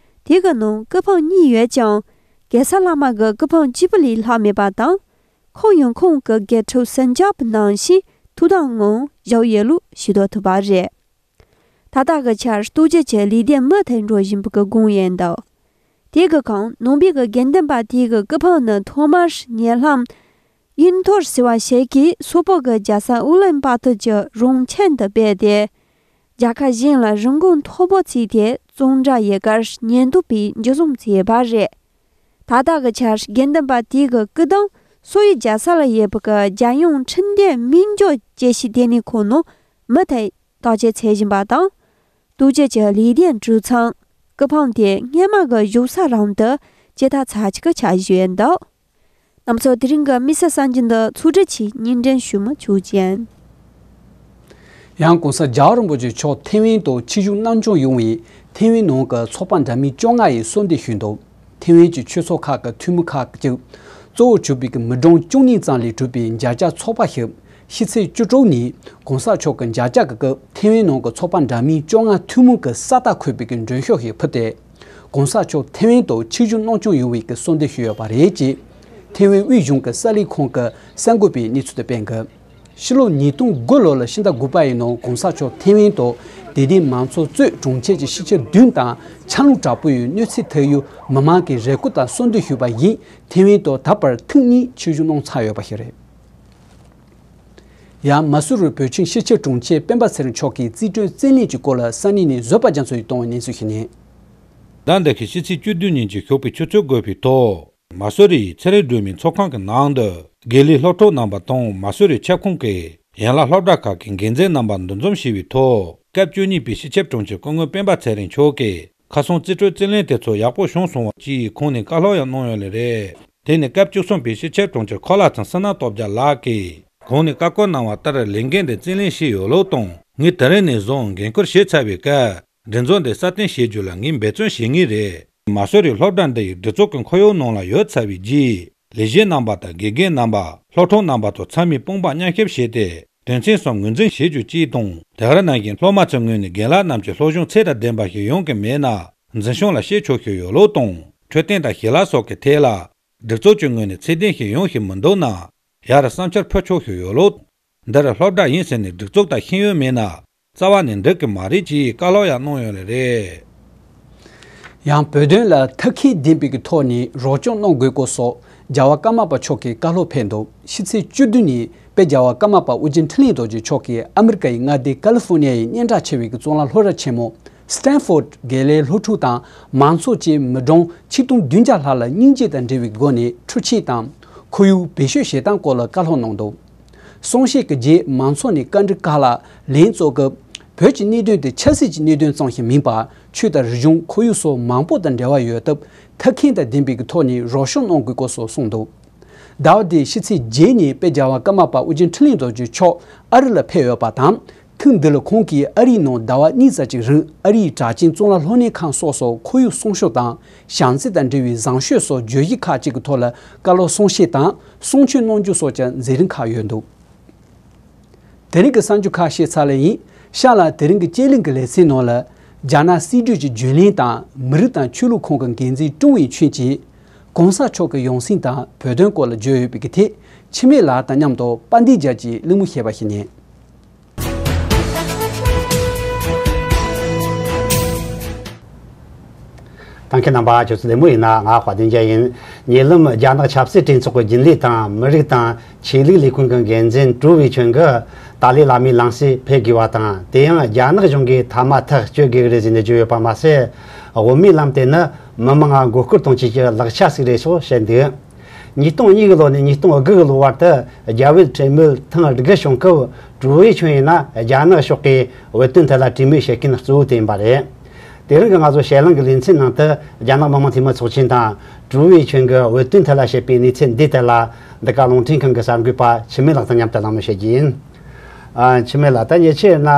དེ་གི་ནང་སྐུ་ཕུང་གཉིས་ཡོད་ཀྱང་། གེ་སར་བླ་མ་གི་སྐུ་ཕུང་གཅིག་པུ་ལས་ལྷག་མེད་པ་དང་། ཁོང་ཡང་ཁོང་གི་དགེ་ཕྲུག་སན་ཇབ་ནང་བཞིན་ཐུགས་དམ་ངང་བཞུགས་ཡོད་ལུགས་ཤེས་རྟོགས་ཐུབ་པ་རེད། ད་ལྟ་གི་ཆར་རྟོགས་བརྗོད་ཀྱི་ལས་དོན་མུ་མཐུད་འགྲོ་བཞིན་པའི་གི་སྒང་ཡིན་འདུག་དེ་གི་སྒང་ནང་པའི་གི་དགེ་འདུན་པ་དེ་གི་སྐུ་ཕུང་ནི་ཐོག་མར་ཉེ་ལམ་ཡུན་ཐོར་ཟེར་བ་ཞིག་གིས་སོག་པོ་གི་རྒྱལ་ས་ཨུ་ལན་བཱ་ཐུར་གྱི་རང་ཁྱིམ་དུ་སྤེལ་ཏེ། རྒྱལ་ཁབ་གཞན་ལ་རིན་གོང་མཐོ་པོ་བརྩིས་ཏེ་གཙང་སྦྲ་ཡི་གར་ཉེན་རྟོག་པས་འཇུ་བཟུང་བྱས་པ་རེད། ད་ལྟ་གི་ཆར་དགེ་འདུན་པ་དེ་གི་སྐུ་གདུང་སོག་ཡུལ་རྒྱལ་ས་ལ་ཡོད་པའི་གི་རྒྱལ་ཡོངས་ཁྲིམས་འགལ་སྨན་སྦྱོར་ཇུས་གཞི་ལྟེ་གནས་ཁང་ནང་མུ་མཐུད་བརྟག་དཔྱད་བྱེད་བཞིན་པ་དང་། རྟོགས་བརྗོད་ཀྱི་ལས་དོན་གྲུབ་ཚང་། སྐུ་ཕུང་དེ་སྔོན་མ་གི་བཞུགས་ས་རང་དུ་ཇི་ལྟར་ཚར་གཅིག་གི་འཆར་གཞི་ཡོད་འདུག་རྣམ་ཚོ་དེ་རིང་གི་དམིགས་བསལ་གསར་འགྱུར་འདི་ཚོགས་སྒྲིག་གིས་སྙན་སྒྲོན་ཞུ་མི་ཆོག་ཅན། ཡང་༸གོང་ས་རྒྱལ་བ་རིན་པོ་ཆེ་མཆོག་ཐེ་ཝན་དུ་ཆིབས་བཞུགས་གནང་སྐྱོང་ཡོང་བའི་ཐེ་ཝན་ནང་གི་ཚོགས་པ་འདྲ་མིན་བཅོ་ལྔ་ཡིས་གསོལ་འདེབས་ཞུས་འདུག་ཐེ་ཝན་གྱི་ཆོས་ཚོགས་ཁག་གི་འཐུས་མི་ཁག་ཅིག་གཙོ་བོ་གྱུར་པའི་མི་གྲངས་བཅུ་གཉིས་ཙམ་ལས་གྲུབ་པའི་མཇལ་བཅར་ཚོགས་པ་ཞིག་ཕྱི་ཚེས་བཅུ་དྲུག་ཉིན་༸གོང་ས་མཆོག་གི་མཇལ་བཅར་གྱི་སྐབས་ཐེ་ཝན་ནང་གི་ཚོགས་པ་འདྲ་མིན་བཅོ་ལྔ་འཐུས་མི་གི་ས་རྟགས་འཁོད་པའི་མགྲོན་ཤོག་ཞིག་ཕུལ་ཏེ། ༸གོང་ས་མཆོག་ཐེ་ཝན་དུ་ཆིབས་བཞུགས་གནང་སྐྱོང་ཡོང་བའི་གསོལ་འདེབས་ཞུས་ཡོད་པ་རེད་ཅེས། ཐེ་ཝན་དབུས་གཞུང་གི་གསར་ལས་ཁང་གི་གསར་འགོད་པས་གནས་ཚུལ་དེ་སྤེལ་འདུག་ཕྱི་ལོ་ཉིས་སྟོང་དགུ་ལོ་ལ་ཕྱི་ཟླ་དགུ་པ་ཡི་ནང་༸གོང་ས་མཆོག་ཐེ་ཝན་དུ་དད་ལྡན་མང་ཚོགས་གཙོས་གྲོང་ཁྱེར་གྱི་སྤྱི་ཁྱབ་བདུན་དང་ཆ་ལུང་དྲག་པོ་ཡི་གནོད་འཚེ་ཐེབས་ཡུལ་མི་མང་གི་རེ་སྐུལ་དང་གསོལ་འདེབས་ཞུས་པ་བཞིན་ཐེ་ཝན་དུ་ད་བར་ཐེངས་གཉིས་ཆིབས་བཞུགས་གནང་ཚར་ཡོད་པ་ཞིག་རེད། ཡང་མ་སུ་རི་བོད་ཁྱིམ་སྤྱི་ཁྱབ་དྲུང་ཆེ་སྤེན་པ་ཚེ་རིང་མཆོག་གིས་རྩིས་སྤྲོད་རྩིས་ལེན་གྱི་སྐོར་ལ་ས་གནས་ནས་བཟོད་པ་རྒྱ་མཚོ་ཡིས་གཏོང་བའི་གནས་ཚུལ་ཞིག་ཉན། ཟླ་འདི་གི་ཕྱི་ཚེས་བཅུ་བདུན་ཉིན་གྱི་ཞོགས་པའི་ཆུ་ཚོད་དགུ་པའི་ཐོག་མ་སུ་རི་ཡི་ཚེ་རིང་སྒྲོལ་མའི་ཚོགས་ཁང་གི་ནང་དུ་དགེ་ལས་སློབ་ཕྲུག་རྣམ་པ་དང་མ་སུ་རི་ཁྱབ་ཁོངས་ཀྱི་ཡན་ལག་སློབ་གྲྭ་ཁག་གི་འགན་འཛིན་རྣམ་པ་འདུ་འཛོམས་བྱས་པའི་ཐོག་སྐབས་བཅུ་གཉིས་པའི་སྤྱི་ཁྱབ་དྲུང་ཆེ་སྐུ་ངོ་སྤེན་པ་ཚེ་རིང་མཆོག་གིས་ཁ་སང་རྩིས་སྤྲོད་རྩིས་ལེན་དེ་ཚོ་ཡག་པོ་བྱུང་སོང་བ་ཅེས་ཁོང་ནས་བཀའ་སློབ་ཡང་གནང་ཡོད་ལེ་རེད། དེ་ནས་སྐབས་བཅུ་གསུམ་པའི་སྤྱི་ཁྱབ་དྲུང་ཆེ་ཁོ་ལ་ཚང་བསོད་ནམས་སྟོབས་རྒྱལ་ལགས་ཀྱིས་ཁོང་ནས་བཀའ་བཀོད་གནང་བ་ལྟར་ལས་འགན་དེ་རྩིས་ལེན་བྱས་ཡོད་ལུགས་དང་ངས་དེ་རིང་ནས་བཟུང་འགན་ཁུར་བཞེས་ཚར་བའི་སྐབས་སྒྲིག་འཛུགས་འདི་སྲ་བརྟན་བྱེད་རྒྱུ་ལ་ངས་འབད་བརྩོན་བྱེད་ངེས་རེད། མ་སུ་རི་སློབ་གྲྭ་འདི་ཡི་སྒྲིག་འཛུགས་ཀྱི་ཁོར་ཡུག་ནང་ལ་ཡོད་ཚར་བའི་རྗེས་ལས་བྱེད་རྣམ་པ་དང་དགེ་རྒན་རྣམ་པ་སློབ་ཕྲུག་རྣམ་པ་ཚོ་ཚང་མས་དཔུང་པ་མཉམ་གཤིབ་བྱས་ཏེ་དོན་ཚན་གསུམ་ངོས་འཛིན་བྱེད་རྒྱུ་གཅིག་དང་དེ་ག་ནང་བཞིན་སློབ་མ་ཚོའི་ངོས་ནས་རྒན་ལགས་རྣམས་ཀྱི་སློབ་སྦྱོང་ཚད་དང་ལྡན་པ་ཞིག་ཡོང་གི་མེད་ན་འཛིན་སྐྱོང་ལ་བྱེད་ཆོག་གི་ཡོད་ལུགས་དང་འཕྲོད་བསྟེན་དང་ཞི་ལྷག་སོགས་ཀྱི་ཐད་ལ་སྒྲིག་འཛུགས་ཀྱི་ངོས་ནས་ཚད་ལྡན་ཞིག་ཡོང་བཞིན་མི་འདུག་ན་ཡར་བསམ་འཆར་ཕུལ་ཆོག་གི་ཡོད་ལུགས། འདིར་སློབ་གྲྭ་ཡིན་ཟེར་ནས་སྒྲིག་འཛུགས་དང་ཤེས་ཡོན་མེད་ན་རྩ་བ་ནས་འགྲིག་གི་མ་རེད་ཅེས་བཀའ་སློབ་ཡང་གནང་ཡོད་ལེ་རེད། ཡང་བོད་དོན་ལ་ཐབས་མཁས་ལྡན་པའི་གི་ཐོག་ནས་རོགས་སྐྱོར་གནང་དགོས་སྐོར་སོགས་རྒྱལ་བ་ཀརྨ་པ་མཆོག་གིས་བཀའ་སློབ་ཕེབས་འདུག་ཕྱི་ཚེས་བཅུ་བདུན་ཉིན་དཔལ་རྒྱལ་བ་ཀརྨ་པ་ཨོ་རྒྱན་འཕྲིན་ལས་རྡོ་རྗེ་མཆོག་གིས་ཨ་མི་རི་ཀ་ཡི་མངའ་སྡེ་ཀ་ལི་ཧྥོ་ནི་ཡ་ཡི་སྙན་གྲགས་ཆེ་བའི་གི་གཙུག་ལག་སློབ་གྲྭ་ཆེན་མོ་སི་ཏན་ཧྥོར་དགེ་ལས་སློབ་ཕྲུག་དང་མང་ཚོགས་བཅས་མི་གྲངས་ཆིག་སྟོང་བདུན་བརྒྱ་ལྷག་ལ་སྙིང་རྗེ་དང་འབྲེལ་བའི་སྒོ་ནས་འཕྲུལ་ཆས་དང་ཁོར་ཡུག་བེད་སྤྱོད་བྱེད་སྟངས་སྐོར་ལ་བཀའ་སློབ་གནང་འདུག་གསུང་བཤད་ཀྱི་རྗེས་མང་ཚོགས་ནས་བཀའ་འདྲི་ཁག་ལ་ལན་བསྩལ་སྐབས། བོད་ཀྱི་གནད་དོན་དེ་ཆབ་སྲིད་ཀྱི་གནད་དོན་ཙམ་ཞིག་མིན་པར་ཆོས་དང་རིག་གཞུང་ཁོར་ཡུག་སོགས་མང་པོ་དང་འབྲེལ་བ་ཡོད་སྟབས་ཐབས་མཁས་དང་ལྡན་པའི་ཐོག་ནས་རོགས་སྐྱོར་གནང་དགོས་སྐོར་སོགས་གསུངས་འདུག་ཟླ་བ་འདིའི་ཕྱི་ཚེས་བརྒྱད་ཉིན་དཔལ་རྒྱལ་བ་ཀརྨ་པ་ཨོ་རྒྱན་འཕྲིན་ལས་རྡོ་རྗེ་མཆོག་ཨ་རི་ལ་ཕེབས་ཡོད་པ་དང་། ཐེངས་འདི་ལ་ཁོང་གིས་ཨ་རིའི་ནང་ཟླ་བ་གཉིས་ཙམ་ཅིག་རིང་ཨ་རིའི་གྲགས་ཅན་གཙུག་ལག་སློབ་གཉེར་ཁང་སོགས་སུ་ཁོར་ཡུག་སྲུང་སྐྱོབ་དང་བྱམས་བརྩེ་དང་འབྲེལ་བའི་བཟང་སྤྱོད་སོགས་བརྗོད་གཞི་ཁག་ཅིག་གི་ཐོག་ལ་བཀའ་སློབ་གསུང་བཤད་དང་གསུང་ཆོས་གནང་རྒྱུ་སོགས་ཀྱི་མཛད་རིམ་ཁག་ཡོད་འདུག་དེ་རིང་གི་གསར་འགྱུར་ཁག་བཤད་ཚར་ལེ་ཡིན། ཤར་ལ་དེ་རིང་གི་དཔྱད་གླེང་གི་ལེ་ཚན་ནང་ལ། རྒྱ་ནག་སྲིད་གྲོས་ཀྱི་རྒྱུན་ལས་དང་མི་རིགས་དང་ཆོས་ལུགས་ཁང་གི་འགན་འཛིན་ཀྲུང་ཝེ་ཆུན་གྱིས། ༸གོང་ས་མཆོག་གི་ཡང་སྲིད་དང་བོད་དོན་སྐོར་ལ་བརྗོད་ཡོད་པའི་ཐད། འཆི་མེད་ལགས་དང་མཉམ་དུ་དཔལ་ལྡན་རྒྱལ་གྱི་གླེང་མོལ་བཤད་པ་ཞིག་ཉན། ལྟ་མཁན་རྣམ་པ་ཁྱོད་ཚོ་བདེ་མོ་ཡིན་ན། ང་དཔལ་ལྡན་རྒྱལ་ཡིན། ཉེ་ལམ་རྒྱ་ནག་ཆབ་སྲིད་གྲོས་ཚོགས་ཀྱི་རྒྱུན་ལས་དང་མི་རིགས་དང་ཆོས་ལུགས་ལས་ཁུངས་ཀྱི་འགན་འཛིན་ཀྲུའུ་ཝེ་ཆོན་གྱིས་ཏཱ་ལའི་བླ་མའི་ལམ་སྲོལ་འཕེལ་དགོས་པ་དང་། དེ་ཡང་རྒྱ་ནག་གཞུང་གིས་མཐའ་མ་ཐག་གཅོད་དགོས་ཀྱི་རེད་ཟེར་ནས་བརྗོད་ཡོད་པ་མ་ཟད། དབུ་མའི་ལམ་དེ་ནི་མི་མང་ང་མགོ་སྐོར་གཏོང་བྱེད་ཀྱི་ལག་ཆ་ཞིག་རེད་ཤག་བཤད་འདུག་ཉིས་སྟོང་གཉིས་ཀྱི་ལོ་ནས་ཉིས་སྟོང་དགུ་གི་ལོ་བར་དུ་རྒྱ་བོད་གྲོས་མོལ་ཐེངས་དགུ་བྱུང་སྐབས། ཀྲུའུ་ཝེ་ཆོན་ཡིན་ན་རྒྱ་ནག་ཕྱོགས་ཀྱིས་བོད་དོན་ཐད་ལ་གྲོས་མོལ་བྱེད་མཁན་གཙོ་བོ་དེ་ཡིན་པ་རེད། དེ་རིང་གི་ང་ཚོ་ཞལ་ལུང་གི་ལེ་ཚན་ནང་དུ། རྒྱ་ནག་མི་དམངས་འཐུས་མི་ཚོགས་ཆེན་དང་ཀྲུའུ་ཝེ་ཆོན་གྱིས་བོད་དོན་ཐད་ལ་བཤད་པའི་གནས་ཚུལ་འདི་ཐད་ལ། འདི་ག་རླུང་འཕྲིན་ཁང་གི་གསར་འགོད་པ་འཆི་མེད་ལགས་དང་མཉམ་དུ་གླེང་མོལ་བྱེད་ཀྱི་ཡིན། ཨ། འཆི་མེད་ལགས། ད་ཉེ་ཆར་ཡིན་ན།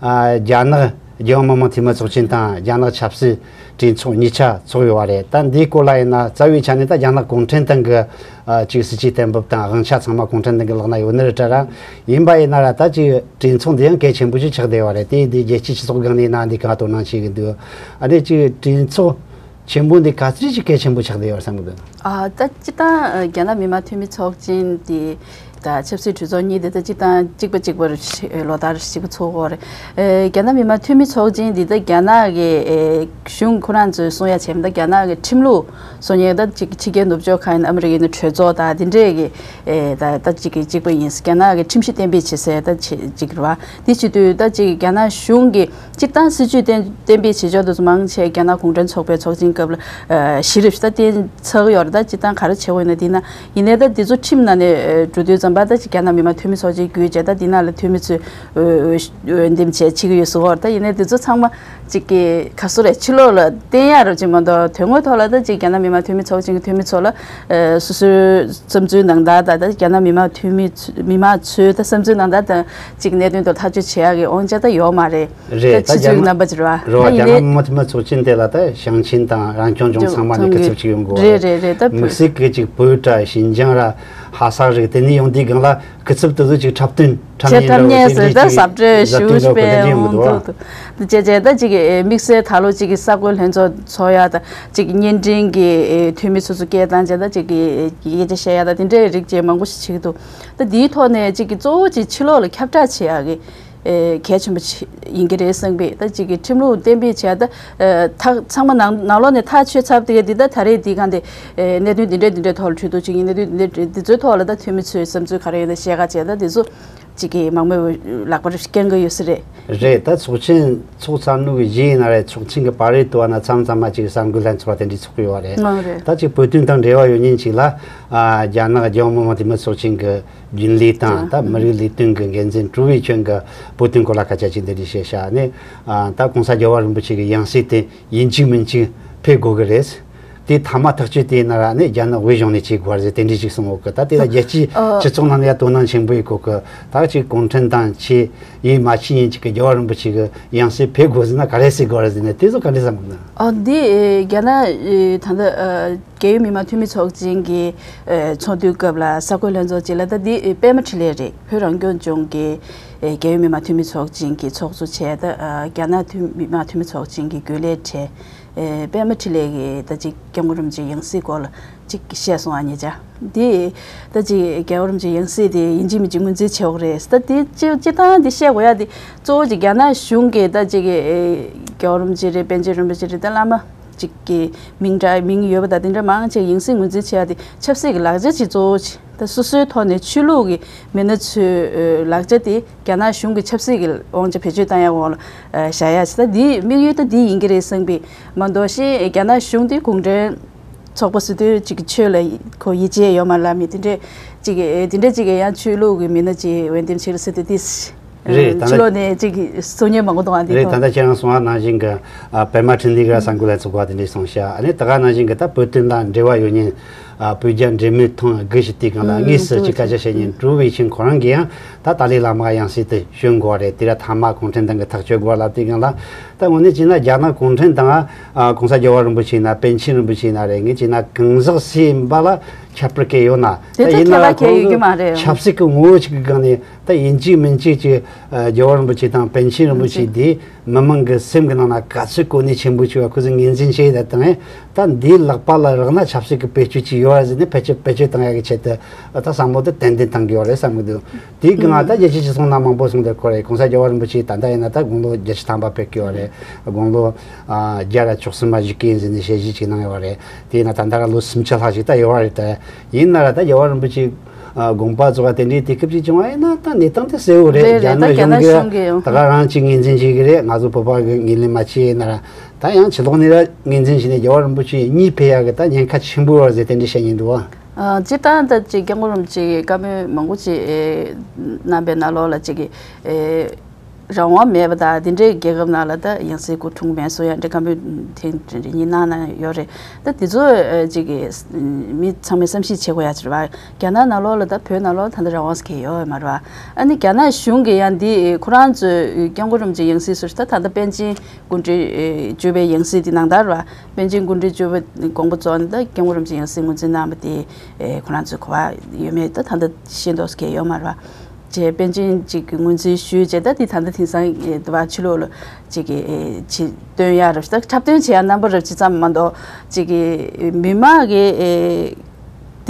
ཨ། རྒྱ་ནག་རྒྱལ་ཡོངས་མི་དམངས་འཐུས་མི་ཚོགས་ཆེན་དང་རྒྱ་ནག་ཆབ་སྲིད་གྲོས་ཚོགས་གཉིས་ཆ་ཚོགས་ཡོད་པ་རེད། ད་འདིའི་སྐོར་ལ་ཡིན་ན། རྩ་བའི་ཆ་ནས་ད་རྒྱ་ནག་གུང་ཁྲན་ཏང་གི། ཨ། ཅིག་སྲིད་ཇུས་གཏན་འབེབས་དང་དབང་ཆ་ཚང་མ་གུང་ཁྲན་ཏང་གི་ལག་ན་ཡོད་ནི་རེད་དྲ་ར། ཡིན་པ་ཡིན་ན་ར། ད་ཅིག་གྲོས་ཚོགས་འདི་ཡང་གལ་ཆེན་པོ་ཞིག་ཆགས་བསྡད་ཡོད་རེད། དེ་འདི་རྒྱལ་སྤྱིའི་སྤྱི་ཚོགས་སྒང་ནས་ཡིན་ན་འདི་ག་དོ་སྣང་བྱེད་ཀྱི་འདུག་ཨ་ནི་ཅིག་གྲོས་ཚོགས་ཆེན་པོ་འདི་ག་ཚོད་ཅིག་གལ་ཆེན་པོ་ཆགས་བསྡད་ཡོད་བསམ་གྱི་འདུག་ཨ། ད་སྤྱིར་བཏང་། ཨ། རྒྱ་ནག་མི་དམངས་འཐུས་མི་ཚོགས་ཆེན་འདི་དང་ཆབ་སྲིད་གྲོས་ཚོགས་གཉིས་དེ་ད་སྤྱིར་བཏང་གཅིག་པ་གཅིག་པར་ལོ་ལྟར་གཅིག་པ་ཚོགས་ཀྱི་ཡོད་རེད། ཨ། རྒྱ་ནག་མི་དམངས་འཐུས་མི་ཚོགས་ཆེན་འདི་ད་རྒྱ་ནག་གི། ཨ། གཞུང་ཁོ་རང་ཚོས་གསུང་ཡ་བྱས་མི། ད་རྒྱ་ནག་གི་ཁྲིམས་ལུགས་བཟོ་མཁན། ད་ཅིག་ཕྱི་རྒྱལ་ནུབ་ཕྱོགས་ཁག་ཡིན་ན་ཨ་མི་རི་ཀ་ཡིན་ན་གྲོས་ཚོགས་དང་དེ་འདྲས་ཀྱི། ཨེ། ད་ད་ཅིག་གི་གཅིག་པ་ཡིན། རྒྱ་ནག་གི་ཁྲིམས་གཞི་གཏན་འབེབས་བྱེད་སའི་ད་ཅིག་རེད་བ། དེ་བྱེད་དུས་ད་ཅིག་རྒྱ་ནག་གཞུང་གི་སྤྱིར་བཏང་སྲིད་ཇུས་གཏན་གཏན་འབེབས་བྱེད་ཕྱོགས་དེ་ཚོ་མང་ཆེ་རྒྱ་ནག་གུང་ཁྲན་ཚོགས་པའི་ཚོགས་ཆེན་སྐབས་ལ། ཨ། གཞི་རིམ་ཞིག་ད་བཏིང་ཚར་ཡོད་རེད། ད་སྤྱིར་བཏང་ག་རེ་བྱེད་དགོས་ཡིན་ན། དེ་ན་ཡིན་ནའི་ད་དེ་ཚོ་ཁྲིམས་ནང་ནས་འགྲོ་དུས་ཙམ་པ། ད་ཅིག་རྒྱ་ནག་མི་དམངས་འཐུས་མི་ཚོགས་ཆེན་བརྒྱུད་བྱས། ད་དེ་ནང་ལ་འཐུས་མི་ཚོས་འོས་འོས་འོས་འདེམས་བྱས་བྱེད་ཀྱི་ཡོད་ཟེར་གྱི་ཡོད་རེད། ད་ཡིན་ནའི་དེ་ཚོ་ཚང་མ་ཅིག་གི་ག་ཚོད་རེད། ཕྱི་ལོགས་ལ་བསྟན་ཡག་རབ་ཅིག་མ་གཏོགས། དོན་དངོས་ཐོག་ལ་ད་ཅིག་རྒྱ་ནག་མི་དམངས་འཐུས་མི་ཚོགས་ཆེན་གྱི་འཐུས་མི་ཚོ་ལ། ཨ། སོ་སོའི་བསམ་ཚུལ་ནང་ལྟར་དང་། ད་རྒྱ་ནག་མི་དམངས་འཐུས་མི་ཚོ། མི་མང་ཚོའི་ད་བསམ་ཚུལ་ནང་ལྟར་དང་ཅིག་གནད་དོན་དེ་ཐག་གཅོད་བྱེད་ཡག་གི་དབང་ཆ་ད་ཡོད་མ་རེད། རེད། ད་ད་སྤྱི་ཚོགས་རྒྱ་ནག་རྣམ་པ་ཅིག་རེད་བ། རེད་བ། ད་རྒྱ་ཡིན་ནའི་ནག་མི་དམངས་འཐུས་མི་ཚོགས་ཆེན་དེ་ལ་ད་ཞིང་ཆེན་དང་རང་སྐྱོང་ལྗོངས་ཚང་མ་ནས་སྐུ་ཚབ་ཅིག་ཡོང་དགོས་པ་རེད། རེད་རེད་རེད། ད་དམིགས་བསལ་གྱི་ཅིག་བོད་ར་ཞིན་ཅང་ར་ཧ་སག་རིགས་དེ་ནས་ཡོང་དུས་སྒང་ལ། སྐུ་ཚབ་དེ་ཚོ་ཅིག་འཁྲབ་སྟོན་འཁྲབ་བྱེད་ཉན་འདྲ་བོ་ཐབས་མེད་ཅིག་ཟེར། ད་རེད་ཅིག་ཟབ་སྤྲོས་ཟབ་ཞུ་སྟོན་འདྲ་བོ་གོ་དེ་འདྲ་ཡོང་གི་འདུག་བ། འདུག་འདུག་འདུག་བྱས་བྱས། ད་ཅིག་གི་དམིགས་བསལ་ད་ལོ་ཅིག་གི་ས་བགོས་ལྷན་ཚོགས་ཚོགས་ཡ། ད་ཅིག་གི་བརྙན་འཕྲིན་གྱི་འཐུས་མི་སོ་སོ་སྐད་བཏང་བྱས། ད་ཅིག་གི་སྐད་ཆ་བཤད་ཡ་ད་དེ་འདྲའི་རིགས་བཅས་མང་པོ་ཞིག་བྱེད་ཀྱི་འདུག་ད་དེའི་ཐོག་ནས་ཅིག་གི་གཙོ་བོ་ཅིག་ཕྱི་ལོགས་ལ་ཁྱབ་བསྒྲགས་བྱེད་ཡ་གི་ཨེ། གལ་ཆེན་པོ་ཆེ་ཡིན་གྱི་རེད་བསམ་པས། ད་ཅིག་གི་ཁྲིམས་ལུགས་གཏན་འབེབས་བྱས། ད་ཨེ། ཐག་ཚང་མ་ནང་ནང་ལོགས་ནས་ཐག་ཆོད་ཚར་དེ་ག་འདི་ད་ད་རེས་འདི་གང་དེ། ཨེ། གནད་དོན་འདི་འདྲའི་འདི་འདྲའི་ཐོག་ལ་གྲོས་བསྡུར་བྱེད་ཀྱི་ཡིན། གནད་དོན་འདི་འདྲའི་འདི་ཚོའི་ཐོག་ལ་ད་འཐུས་མི་ཚོའི་བསམ་ཚུལ་ག་རེ་ཡོད་ན་བཤད་ག་བྱས། ད་འདི་ཚོ་ཅིག་གི་མང་མོས་ལག་པར་བསྐྱོན་གྱི་ཡོད་ས་རེད། རེད། ད་ཚོགས་ཆེན་ཚོགས་ཚར་ནོ་གི་རྗེས་ཡིན་ན་རེད། ཚོགས་ཆེན་གྱི་བར་རེད་དུ་བ་ན་མཚམས་མཚམས་མ་ཅིག་གསར་འགོད་ལྷན་ཚོགས་དེ་འདྲ་ཚོགས་ཀྱི་ཡོད་རེད། ཨང་། རེད། ད་ཅིག་བོད་དོན་དང་འབྲེལ་བ་ཡོད་མཁན་ཅིག་ལ། ཨ། རྒྱ་ནག་རྒྱལ་ཡོངས་མི་དམངས་འཐུས་མི་ཚོགས་ཆེན་གྱི་རྒྱུན་ལས་དང་། ད་མི་རིགས་ལས་དོན་གྱི་འགན་འཛིན་ཀྲུའུ་ཝེ་ཆོན་གྱིས་བོད་དོན་སྐོར་ལ་སྐད་ཆ་ཅིག་འདི་འདྲ་བཤད་ཤག་ནས། ཨ། ད་༸གོང་ས་༸རྒྱལ་བ་རིན་པོ་ཆེ་གི་ཡང་སྲིད་དེ་ཡིན་གཅིག་མིན་གཅིག་ཕེབས་དགོས་ཀྱི་རེད། དེ་མཐའ་མ་ཐག་གཅོད་དེ་ཡིན་ན་ར་ནི་རྒྱ་ནག་དབུས་གཞུང་ནས་བྱེད་དགོས་རེད་ཟེར། དེ་འདྲ་ཞིག་གསུངས་ཡོད་གི། ད་དེ་ལ་རྒྱལ་སྤྱིའི་སྤྱི་ཚོགས་ནང་ནས་ཡང་དོ་སྣང་ཆེན་པོ་ཡོད་གོ་གི། ད་ཅིག་གུང་ཁྲན་ཏང་ཆེ་ཡིན་མ་ཆེ་ཡིན་གཅིག་གི་༸རྒྱལ་བ་རིན་པོ་ཆེ་གི་ཡང་སྲིད་ཕེབས་དགོས་ཟེར་ན་ག་རེ་ཟེར་དགོས་རེད་ཟེར་ནས། དེ་ཚོ་ག་འདྲ་བསམ་གི་འདུག་ཨ། འདི་རྒྱ་ནག་ད་ལྟ་རྒྱལ་ཡོངས་མི་དམངས་འཐུས་མི་ཚོགས་ཆེན་གྱི་ཚོགས་འདུའི་སྐབས་ལ་གསར་འགོད་ལྷན་ཚོགས་ཅིག་ལ། ད་འདི་པད་མ་འཕྲིན་ལས་རེད། བོད་རང་སྐྱོང་ལྗོངས་ཀྱི་རྒྱལ་ཡོངས་མི་དམངས་འཐུས་མི་ཚོགས་ཆེན་གྱི་ཚོགས་གཙོ་བྱས། ད་རྒྱ་ནག་འཐུས་མི་དམངས་འཐུས་མི་ཚོགས་ཆེན་གྱི་རྒྱུན་ལས་གྲས། ཨེ། པད་མ་འཕྲིན་ལས་ཀྱིས་ད་ཅིག་༸སྐྱབས་མགོན་རིན་པོ་ཆེའི་ཡང་སྲིད་སྐོར་ལ་ཅིག་བཤད་སོང་ཨ། ཉེ་ཆར་འདི་ད་ཅིག་༸རྒྱལ་བ་རིན་པོ་ཆེའི་ཡང་སྲིད་དེ་ཡིན་གཅིག་མིན་གཅིག་ངོས་འཛིན་བྱེད་དགོས་རེད། ད་དེ་སྤྱི་སྤྱིར་བཏང་འདི་བཤད་དགོས་ཡ་དེ་གཙོ་བོ་ཅིག་རྒྱ་ནག་གཞུང་གིས་ད་ཅིག་༸རྒྱལ་བ་རིན་པོ་ཆེ་རེད། པཎ་ཆེན་རིན་པོ་ཆེ་རེད། ད་བླ་མ་ཅིག་གི་མིང་འདྲ་མིང་ཡོད་པ་དང་དེ་འདྲ་མང་ཆེ་ཡིན་གཅིག་ངོས་འཛིན་བྱེད་ཡ་དེ་ཆབ་སྲིད་ཀྱི་ལག་ཆ་ཅིག་གཙོ་བོ་ཅིག་ད་སོ་སོའི་ཐོག་ནས་ཆོས་ལུགས་ཀྱི་མི་སྣ་ཚོའི་ལག་ཆ་དེ་རྒྱ་ནག་གཞུང་གི་ཆབ་སྲིད་ཀྱི་དབང་ཆ་བེད་སྤྱོད་བཏང་ཡག་འོག་ལ་བཞག་ཡག་ཅིག་ད་འདི་དམིགས་ཡུལ་ད་འདི་ཡིན་གྱི་རེད་བསམ་པས་མ་གཏོགས། ཤེས་རྒྱ་ནག་གཞུང་དེ་གུང་ཁྲན་ཚོགས་པ་ཟེར་དུས་ཅིག་ཆོས་ལ་ཁོ་ཡིད་ཆེས་ཡོད་མ་ལབ་མི་དེ་འདྲས་ཅིག་དེ་འདྲས་ཅིག་ཡང་ཆོས་ལུགས་ཀྱི་མི་སྣ་ཅིག་འོས་འདེམས་བྱེད་ལ་ཟེར་དུས་དེ། རེད། ད་ཕྱི་ལོགས་ནས་ཅིག་གསུང་མཁན་མང་པོ་འདུག་ཨ། འདི་རེད། ཐོག་ད་ལྟ་ཁྱེད་རང་གསུངས་པ་ནང་བཞིན་གྱི། ཨ། པད་མ་འཕྲིན་ལས་ཀྱིས་གསར་འགོད་ལྷན་ཚོགས་སྒང་དེ་འདྲས་གསུངས་ཤག་ཨ་ནི་ད་ག་ནང་བཞིན་གྱི་ད་བོད་དོན་དང་འབྲེལ་བ་ཡོད་མཁན། ཨ། བོད་རྒྱ་འབྲེལ་མོལ་ཐེངས་དགུ་ཞིག་དུས་སྒང་ལ་དངོས་སུ་ཅིག་སྐད་ཆ་བཤད་མཁན་ཀྲུའུ་ཝེ་ཆུན་ཁོ་རང་གིས་ཡང་ད་ཏཱ་ལའི་བླ་མ་ཡང་སྲིད་དེ་བྱོན་དགོས་རེད། དེ་ར་མཐའ་མ་གུང་ཁྲན་ཏང་གི་ཐག་གཅོད་དགོས་ལབ་དུས་སྒང་ལ། ད་དངོས་གནས་བྱས་ན་རྒྱ་ནག་གུང་ཁྲན་ཏང་ང་། ཨ། ༸གོང་ས་༸རྒྱལ་བ་རིན་པོ་ཆེ་ཡིན་ན། པཎ་ཆེན་རིན་པོ་ཆེ་ཡིན་ན་རེད། ངས་བྱས་ན་གང་ཟག་སུ་ཡིན་པ་ལ། ཁྱད་པར་གལ་ཡོད་ན། དེ་ད་ཁྱད་པར་གལ་ཡོད་ཀྱི་མ་རེད། ཆབ་སྲིད་ཀྱི་ངོ་བོ་ཞིག་གི་སྒང་ནས་ད་ཡིན་གཅིག་མིན་གཅིག་ཅིག་རྒྱལ་བ་རིན་པོ་ཆེ་དང་པཎ་ཆེན་རིན་པོ་ཆེ་དེ་མི་མང་གི་སེམས་ཀྱི་ནང་ན་ག་ཚོད་གོ་གནས་ཆེན་པོ་ཅིག་བ་ཁོ་ཚོས་ངོས་འཛིན་བྱས་ཡོད་ད་དང་། ད་འདིའི་ལག་པ་ལ་རག་ན་ཆབ་སྲིད་ཀྱི་བེད་སྤྱོད་ཅིག་ཡོད་རེད་ཟེར་ནས་བེད་སྤྱོད་བེད་སྤྱོད་བཏང་ཡག་གི་ཆེད་དུ་ད་བསམ་བློ་དེ་ཏན་ཏན་བཏང་གི་ཡོད་རེད་བསམ་གི་འདུག་དེའི་སྒང་ད་རྒྱལ་སྤྱིའི་སྤྱི་ཚོགས་ནང་མང་པོ་གསུངས་དེར་གོ་རེད། གོང་ས་རྒྱལ་བ་རིན་པོ་ཆེ་ད་ལྟ་ཡིན་ན་ད་དགུང་ལོ་བརྒྱད་ཅུ་ཐམ་པ་ཕེབས་ཀྱི་ཡོད་རེད། དགུང་ལོ་བརྒྱ་ར་བཅུ་གསུམ་པ་བཞུགས་ཀྱི་ཡིན་ཟེར་ནས་ཞལ་བཞེས་ཅིག་གནང་ཡོད་རེད། དེས་ན་ད་ལྟ་ར་ལོ་སུམ་ཅུ་ལྷག་ཅིག་ད་ཡོད་པ་རེད། ད་ཡིན་ན་ར་ད་རྒྱལ་བ་རིན་པོ་ཆེ་དགོངས་པ་རྫོགས་པ་དེ་འདྲའི་དུས་སྐབས་ཅིག་བྱུང་བ་ཡིན་ན་ད་གནས་སྟངས་དེ་གསལ་བོ་རེད། རྒྱ་ནག་གཞུང་གིས་ད་ག་རང་ཅིག་ངོས་འཛིན་བྱེད་ཀྱི་རེད། ང་ཚོ་བོད་པ་གི་ངོས་ལེན་མ་བྱས་ཡིན་ན་ར་ད་ཡང་ཕྱི་ལོགས་ནས་ར་ངོས་འཛིན་བྱས་ནས་རྒྱལ་བ་རིན་པོ་ཆེ་གཉིས་ཕེབས་ཡག་གི་ད་ཉེན་ཁ་ཆེན་པོ་ཡོད་རེད་ཟེར་དེ་འདྲའི་བཤད་མཁན་འདུག་བ། སྤྱིར་བཏང་ད་ཅིག་སྐྱབས་མགོན་རིན་པོ་ཆེ་གིས་བཀའ་མོལ་མང་པོ་ཅིག་གནང་པའི་ནང་ལོགས་ལ་ཅིག་གི་རང་དབང་མེད་པ་དང་དེ་འདྲའི་རྒྱལ་ཁབ་ནང་ལ་ད་ཡང་སྲིད་སྐུ་འཁྲུངས་མེད་སོ་ཡང་འདྲ་བཀའ་མོལ་ཐེངས་རེ་རེ་གཉིས་གནང་གནང་ཡོད་རེད། ད་དེ་ཚོ་ཅིག་གི་མི་ཚང་མས་བསམ་ཤེས་བྱེད་དགོས་ཡ་ཅིག་རེད་བ། རྒྱ་ནག་ནང་ལོགས་ལ་ད་བོད་ནང་ལོགས་ད་ལྟ་རང་དབང་ཟེར་མཁན་ཡོད་མ་རེད་བ། ཨ་ནི་རྒྱ་ནག་གཞུང་གིས་ཡང་འདི་ཁོ་རང་ཚོའི་སྐྱབས་མགོན་རིན་པོ་ཆེ་ཡང་སྲིད་ཟེར་ད་ད་ལྟ་པཎ་ཆེན་སྐུ་ཕྲེང་བཅུ་པའི་ཡང་སྲིད་དེ་ནང་ལྟར་བ། པཎ་ཆེན་སྐུ་ཕྲེང་བཅུ་པ་དགོངས་པ་རྫོགས་ནས་ད་སྐྱབས་མགོན་རིན་པོ་ཆེ་ཡང་སྲིད་ངོས་འཛིན་གནང་བ་དེ་ཁོ་རང་ཚོའི་གོ་བ་ཡོད་མེད་ད་ད་ལྟ་ཤེས་མདོག་གི་ཡོད་མ་རེད་བ། ཅེས་པཎ་ཆེན་གཅིག་གི་ངོས་འཛིན་ཞུས་རྗེས་ད་དེ་ད་ལྟ་དེང་སང་དུ་བ་ཕྱི་ལོགས་ལ་ཅིག་གི་ཅིག་སྟོན་ཡ་རབས་ད་འཁྲབ་སྟོན་བྱེད་ཡ་རྣམ་པ་རབས་ཅིག་ཙམ་མ་གཏོགས་ཅིག་གི་མི་མང་གི་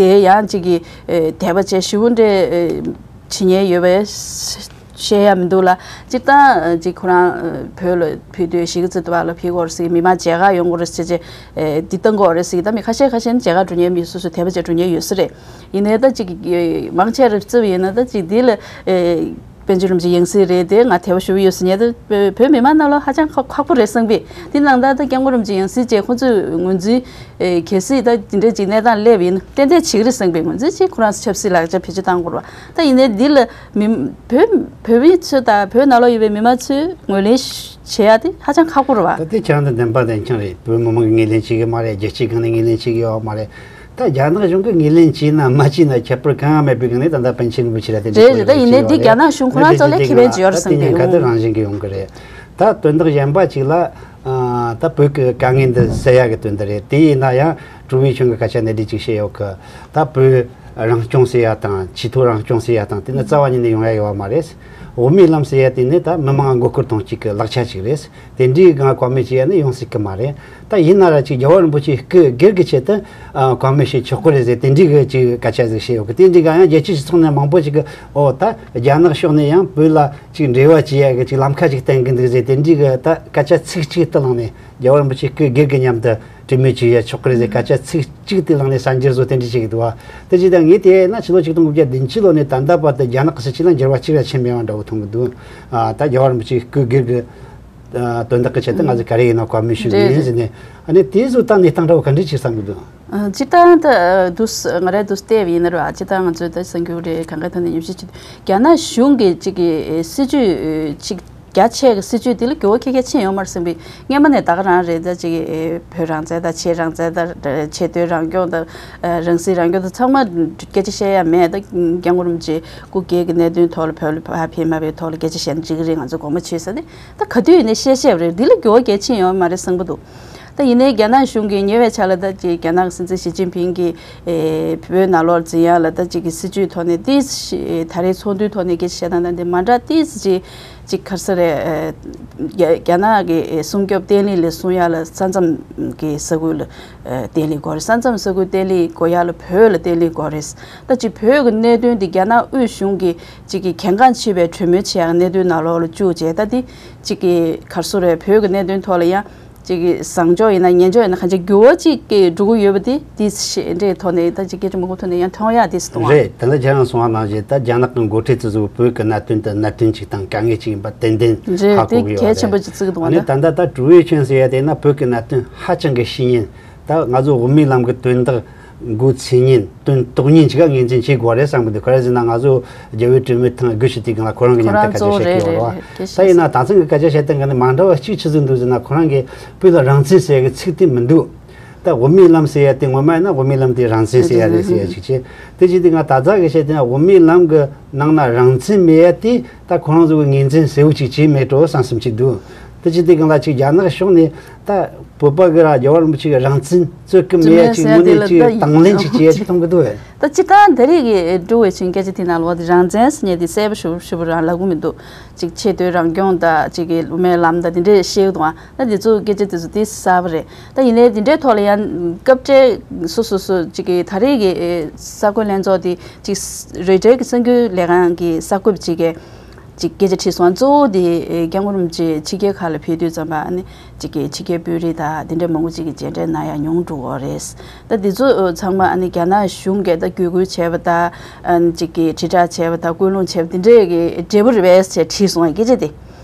དེ་ཡང་ཅིག་གི་དད་པ་བྱས་ཞུ་བོ་འདྲེ་བྱེད་ཉེན་ཡོད་པས་བཤད་ཡ་མི་འདུག་ལ། སྤྱིར་བཏང་ཅིག་ཁོ་རང་བོད་ལ་ཕུལ་དུས་གཞིས་ཀ་རྩེ་དུ་བ་ལ་ཕེབས་དགོས་རེད་ཟེར་མི་མང་མཇལ་ཁ་ཡོང་དགོས་རེད་ཟེར་བྱས་འདི་བཏང་དགོས་རེད་ཟེར་ད་མི་ཁ་ཤས་ཁ་ཤས་ནི་མཇལ་ཁ་འགྲོ་ཉེན་མི་སོ་སོ་དད་པ་བྱས་འགྲོ་ཉེན་ཡོད་ས་རེད། ཡིན་ནའི་ད་ཅིག་མང་ཆེ་རེ་བརྩི་བ་ཡིན་ན་ད་ཅིག་འདི་ལ་པཎ་ཆེན་རིན་པོ་ཆེ་ཡང་སྲིད་རེད་དེ་ང་དད་པ་ཞུ་གི་ཡོད་ཟེར་ཉེན་ད་བོད་མི་མང་ནང་ལོགས་ཧ་ཅང་ཁག་ཁག་པོ་རེད་བསམ་པས་དེ་ནང་ད་ད་སྐྱབས་མགོན་རིན་པོ་ཆེ་ཡང་སྲིད་ཅེས་ཁོ་ཚོས་ངོས་འཛིན། ཨེ་གལ་སྲིད་ད་དེ་འདྲའི་ཅིག་གནས་སྟངས་སླེབས་ཡིན་ཏན་ཏན་བྱེད་ཀྱི་རེད་བསམ་པའི་ངོས་འཛིན་ཅིག་ཁོ་རང་ཚོ་ཆབ་སྲིད་ལག་ཆ་བེད་སྤྱོད་བཏང་དགོས་རེད་བ། ད་ཡིན་ནའི་འདི་ལ་མི་བོད་བོད་མི་ཚོས་ད་བོད་ནང་ལོགས་ཡོད་པའི་མི་མང་ཚོས་ངོས་ལེན་བྱེད་ཡ་དེ་ཧ་ཅང་ཁག་པོ་རེད་བ། ད་དེ་ཁྱེད་རང་དང་བདེན་པ་བདེན་རྐྱང་རེད། བོད་མི་མང་གིས་ངོས་ལེན་བྱེད་ཀྱི་མ་རེད། རྒྱལ་སྤྱིའི་སྒང་ནས་ངོས་ལེན་བྱེད་ཀྱི་ཡོད་མ་རེད། ད་རྒྱ་ནག་གཞུང་གིས་ངོས་ལེན་བྱས་ན་མ་བྱས་ན་ཁྱད་པར་གང་ཡང་མེད་པའི་སྒང་ནས་ད་ལྟ་པཎ་ཆེན་རིན་པོ་ཆེ་ལ་དེ་འདྲ་རེད་རེད། ད་ཡིན་ནའི་འདི་རྒྱ་ནག་གཞུང་ཁོ་རང་ཚོ་ལས་ཁེ་ཕན་ཅིག་ཡོད་རེད་བསམ་གྱི་ཡོད། ད་དེ་ཉེན་ཁ་དེ་རང་བཞིན་གྱིས་ཡོང་གི་རེད། ད་དོན་དག་གཞན་པ་ཅིག་ལ། ད་བོད་ཀྱི་དཀའ་ངལ་འདི་སེལ་ཡག་གི་དོན་དུ་རེད། དེ་ཡིན་ན་ཡང་ཀྲུའུ་ཝེ་ཆུན་གྱིས་སྐད་ཆ་འདི་འདྲ་ཅིག་བཤད་ཡོད་གི། ད་བོད་རང་སྐྱོང་ཟེར་ཡ་དང་ཆེས་མཐོ་རང་སྐྱོང་ཟེར་ཡ་དང་དེ་ནི་རྩ་བ་ཉིད་ནས་ཡོང་ཡ་ཡོད་པ་མ་རེད། དབུ་མའི་ལམ་ཟེར་ཡ་དེ་ནི་ད་མི་མང་མགོ་སྐོར་གཏོང་བྱེད་ཀྱི་ལག་ཆ་ཅིག་རེད། དེ་འདྲའི་སྒང་བཀའ་མོལ་བྱེད་ཡ་ནི་ཡོང་སྲིད་ཀྱི་མ་རེད། ད་ཡིན་ན་ར་ཅིག་རྒྱལ་བ་རིན་པོ་ཆེའི་སྐུ་སྒེར་གྱི་ཆེད་དུ་བཀའ་མོལ་བྱེད་ཆོག་གི་རེད་ཟེར་དེ་འདྲའི་གི་ཅིག་སྐད་ཆ་ཟིག་བཤད་ཡོད་གི། དེ་འདྲའི་སྒང་ཡང་རྒྱལ་སྤྱིའི་སྤྱི་ཚོགས་ནས་མང་པོ་ཅིག་གི་ཨོ་ད་རྒྱ་ནག་ཕྱོགས་ནས་ཡང་བོད་ལ་ཅིག་འབྲེལ་བ་བྱེད་ཡ་གི་ཅིག་ལམ་ཁ་ཅིག་བསྟན་གི་འདུག་ཟེར་དེ་འདྲའི་གི་ད་སྐད་ཆ་ཚིག་གཅིག་དེ་བླངས་ནས་རྒྱལ་བ་རིན་པོ་ཆེ་སྐུ་སྒེར་གི་མཉམ་དུ་གྲོས་མོལ་བྱེད་ཡ་ཆོག་གི་རེད་ཟེར་སྐད་ཆ་ཚིག་གཅིག་དེ་བླངས་ནས་གསར་འགྱུར་བཟོ་དེ་འདྲ་བྱེད་གི་འདུག་བ། དེ་ཅི་ད་ངས་དེ་ན་ཕྱི་ལོ་ཆིག་སྟོང་དགུ་བརྒྱ་བདུན་ཅུ་ལོ་ནས་ད་ལྟ་བར་དུ་རྒྱ་ནག་གི་སྲིད་བྱུས་ལ་འགྱུར་བ་གཅིག་ལ་ཕྱིན་མེད་པ་འདྲ་བོ་མཐོང་གི་འདུག་ད་རྒྱལ་བ་རིན་པོ་ཆེ་སྐུ་སྒེར་གི་དོན་དག་གི་ཆེད་དུ་ང་ཚོས་ག་རེ་ཡིན་ན་བཀའ་མོལ་ཞུ་གི་ཡིན་ཟེར་ནས་ཨ་ནི་དེ་ཚོ་ད་གནས་སྟངས་འདྲ་བོ་ག་འདྲ་ཅིག་བསམ་གི་འདུག་སྤྱིར་བཏང་ད་དུས་ང་རའི་དུས་བལྟས་པ་ཡིན་ན་ར་སྤྱིར་བཏང་ང་ཚོས་ད་གསར་འགྱུར་རེད་གང་ག་ཐོག་ནས་ཉམས་ཞིབ་བྱེད་དུས་རྒྱ་ནག་གཞུང་གིས་གཅིག་གི་སྲིད་ཇུས་གཅིག་རྒྱ་ཆེ་གི་སྲིད་ཇུས་དེ་ལ་འགྱུར་བ་ཁྱད་ཁྱད་ཕྱིན་ཡོད་མ་རེད་བསམ་པའི་སྔན་མ་ནས་ད་ག་རང་རེད། ད་གཅིག་གི་བོད་རང་བཙན་དང་ཆེས་རང་བཙན་དང་ཆེས་མཐོའི་རང་སྐྱོང་དང་རང་སྲིད་རང་སྐྱོང་དང་ཚང་མ་སྐད་ཆ་བཤད་ཡ་མེད། ད་སྐྱབས་མགོན་རིན་པོ་ཆེ་སྐུ་སྒེར་གྱི་གནད་དོན་ཐོག་ལ་བོད་ལ་ཕར་ཕེབས་མ་ཕེབས་ཐོག་ལ་སྐད་ཆ་བཤད་ན་འགྲིག་གི་རེད། ང་ཚོ་དགོངས་པ་ཆོད་ས་ནས་ད་ག་དུས་ཡིན་ནའི་བཤད་བཤད་པ་རེད། འདི་ལ་འགྱུར་བ་གལ་ཆེན་ཡོད་མ་རེད་བསམ་གྱི་འདུག་ད་ཡིན་ནའི་རྒྱ་ནག་གཞུང་གིས་ཉེ་བའི་ཆར་ལ་ད་ཅིག་རྒྱ་ནག་གི་སྲིད་འཛིན་ཞི་ཅིན་ཕིང་གིས་ཨེ་བོད་ནང་ལོགས་འཛིན་ཡ་ལ་ད་ཅིག་གི་སྲིད་ཇུས་ཐོག་ནས་ཏིས་ད་རེས་ཚོགས་འདུའི་ཐོག་ནས་སྐད་ཆ་བཤད་སྟངས་དང་དེ་མ་འདྲ་ཏིས་ཅིག་ཅིག་ག་རེ་ཟེར་རེད། ཨེ་རྒྱ་རྒྱ་ནག་གི་ཨེ་སྲུང་སྐྱོབ་བརྟན་ལྷིང་ལ་སྲུང་ཡ་ལ་ས་མཚམས་ཀྱི་ས་ཁུལ་ལ་ཨེ་བརྟན་ལྷིང་དགོས་རེད། ས་མཚམས་ས་ཁུལ་བརྟན་ལྷིང་དགོས་ཡ་ལ་བོད་ལ་བརྟན་ལྷིང་དགོས་རེད། ད་ཅིག་བོད་ཀྱི་གནད་དོན་འདི་རྒྱ་ནག་དབུས་གཞུང་གིས་ཅིག་གི་གལ་འགངས་ཆེ་བའི་གྲོས་མོལ་བྱེད་ཡ་གནད་དོན་ནང་ལོགས་ལ་བཅུག་བྱས་ད་འདི་ཅིག་གི་ག་རེ་ཟེར་རེད། བོད་ཀྱི་གནད་དོན་ཐོག་ལ་ཡང་ཅིག་གི་བཟང་ཕྱོགས་ཡིན་ན་ངན་ཕྱོགས་ཡིན་ན་གང་ཅི་འགྱུར་བ་ཅིག་གི་འགྲོ་གི་ཡོད་པ་དེ་དེ་ཞེ་འདྲའི་ཐོག་ནས་ད་ཅིག་སྐད་ཆ་མང་པོ་ཐོག་ནས་ཡང་མཐོང་ཡག་དེ་སུ་གཏོང་བ་རེད། ད་ལྟ་ཁྱེད་རང་གསུངས་པ་ནང་བཞིན་ད་རྒྱ་ནག་གི་འགོ་ཁྲིད་ཚོ་ཚོ་བོད་ཀྱི་གནད་དོན་དེ་གནད་དོན་ཅིག་དང་དཀའ་ངལ་ཅིག་ཡིན་པ་ཏན་ཏན་རེད། ཧ་གོ་དེ་གི་ཡོད་གལ་ཆེན་པོ་རེད། ཅིག་བརྩི་གི་འདུག་ཨ་ནི་ད་ད་ལྟ་ཀྲུའུ་ཝེ་ཆུན་ཟེར་ཡ་དེ་ན་བོད་ཀྱི་གནད་དོན་ཧ་ཅང་གི་ཤེས་ཡིན། ད་ང་ཚོ་དབུ་མའི་ལམ་གྱི་དོན་དག་འགོ་ཚུགས་ཉིན་དོན་རྟོགས་ཉིན་ཅིག་ག་ངོས་འཛིན་བྱེད་དགོས་རེད་བསམ་གི་འདུག་ག་རེ་ཟེར་ན་ང་ཚོ་རྒྱལ་བའི་གྲོས་མོལ་ཐེངས་དགུ་ཞིག་དེའི་སྒང་ལ་ཁོ་རང་གི་མཉམ་དུ་སྐད་ཆ་བཤད་ཀྱི་ཡོད་རེད་བ། ད་ཡིན་ན་ད་ཐེངས་ཀྱི་སྐད་ཆ་བཤད་སྟངས་ག་ནི་མ་འདྲ་བ་གཅིག་ཆི་ཟིག་འདུག་ཟེར་ན་ཁོ་རང་གིས་བོད་ལ་རང་བཙན་ཟེར་ཡ་གི་ཚིག་དེ་མི་འདུག་ད་དབུ་མའི་ལམ་ཟེར་ཡ་དེ་ངོ་མ་ཡིན་ན་དབུ་མའི་ལམ་དེ་རང་བཙན་ཟེར་ཡ་རེད་ཟེར་ཡ་ཅིག་བྱས། དེ་བྱས་དུས་ང་ད་ལྟ་གི་བཤད་དེ་ན་དབུ་མའི་ལམ་གི་ནང་ན་རང་བཙན་མེད་ཡ་དེ་ད་ཁོ་རང་ཚོ་གི་ངོས་འཛིན་གསལ་བོ་ཅིག་བྱས་མེད་འགྲོ་བསམ་བསམ་ཅིག་འདུག་དེ་ཅི་དེ་གང་ལ་ཅིག་རྒྱ་ནག་ཕྱོགས་ནས་ད་བོད་པ་གི་ར་རྒྱལ་བ་རིན་པོ་ཆེ་གི་རང་བཙན་རྩོད་ཀྱི་མེད་ཡ་ཅིག་དངོས་གནས་ཅིག་དང་ལེན་ཅིག་བྱེད་ཡ་ཅིག་མཐོང་གི་འདུག་བས། ད་སྤྱིར་བཏང་ད་རེས་ཀྱི་འགྲོ་བའི་ཆོས་སྐད་ཆ་དེ་ནང་ལོགས་དེ་རང་བཙན་ཟེར་མཁན་དེ་གསལ་པོ་ཞུ་ཞུ་བ་རང་ལབ་གི་མི་འདུག་ཅིག་ཆེ་བསྟོད་རང་སྐྱོང་དང་ཅིག་གི་སློབ་མའི་ལམ་དང་དེ་འདྲས་བཤད་གི་འདུག་ཨ་ད་དེ་ཚོ་སྐད་ཆ་དེ་ཚོ་དེ་གསར་པ་རེད། ད་ཡིན་ནའི་དེ་འདྲའི་ཐོག་ལ་ཡང་སྐབས་འཕྲལ་སོ་སོ་སོ་ཅིག་གི་ད་རེས་ཀྱི་ཨེ་གསར་འགོད་ལྷན་ཚོགས་དེ་ཅིག་རེ་འབྲེལ་གྱི་གསར་འགྱུར་ལས་ཁང་གི་གསར་འགོད་པ་ཅིག་གིས་ཅིག་སྐད་ཆ་དྲིས་སོང་། གཙོ་བོ་དེ་ཨེ་སྐྱབས་མགོན་རིན་པོ་ཆེ་ཕྱི་རྒྱལ་ཁག་ལ་ཕེབས་དུས་ཙམ་པ་ཨ་ནི་ཅིག་གི་ཕྱི་རྒྱལ་དཔོན་རིགས་དང་དེ་འདྲ་མང་པོ་ཅིག་གིས་མཇལ་འཕྲད་གནང་ཡ་མྱོང་འགྲོ་གི་རེད། ད་དེ་ཚོ་ཨོ་ཚང་མ་ཨ་ནི་རྒྱ་ནག་གཞུང་གིས་ད་བརྒྱུད་སྐུལ་བྱས་པ་དང་ཨ་ནི་ཅིག་གི་དྲིལ་བསྒྲགས་བྱས་པ་དང་སྐུལ་སློང་བྱས་པ་དེ་འདྲའི་གི་འབྲས་བུ་རེད་པས་ཟེར་དྲིས་སོང་བའི་སྐད་ཆ་དེ། རེད་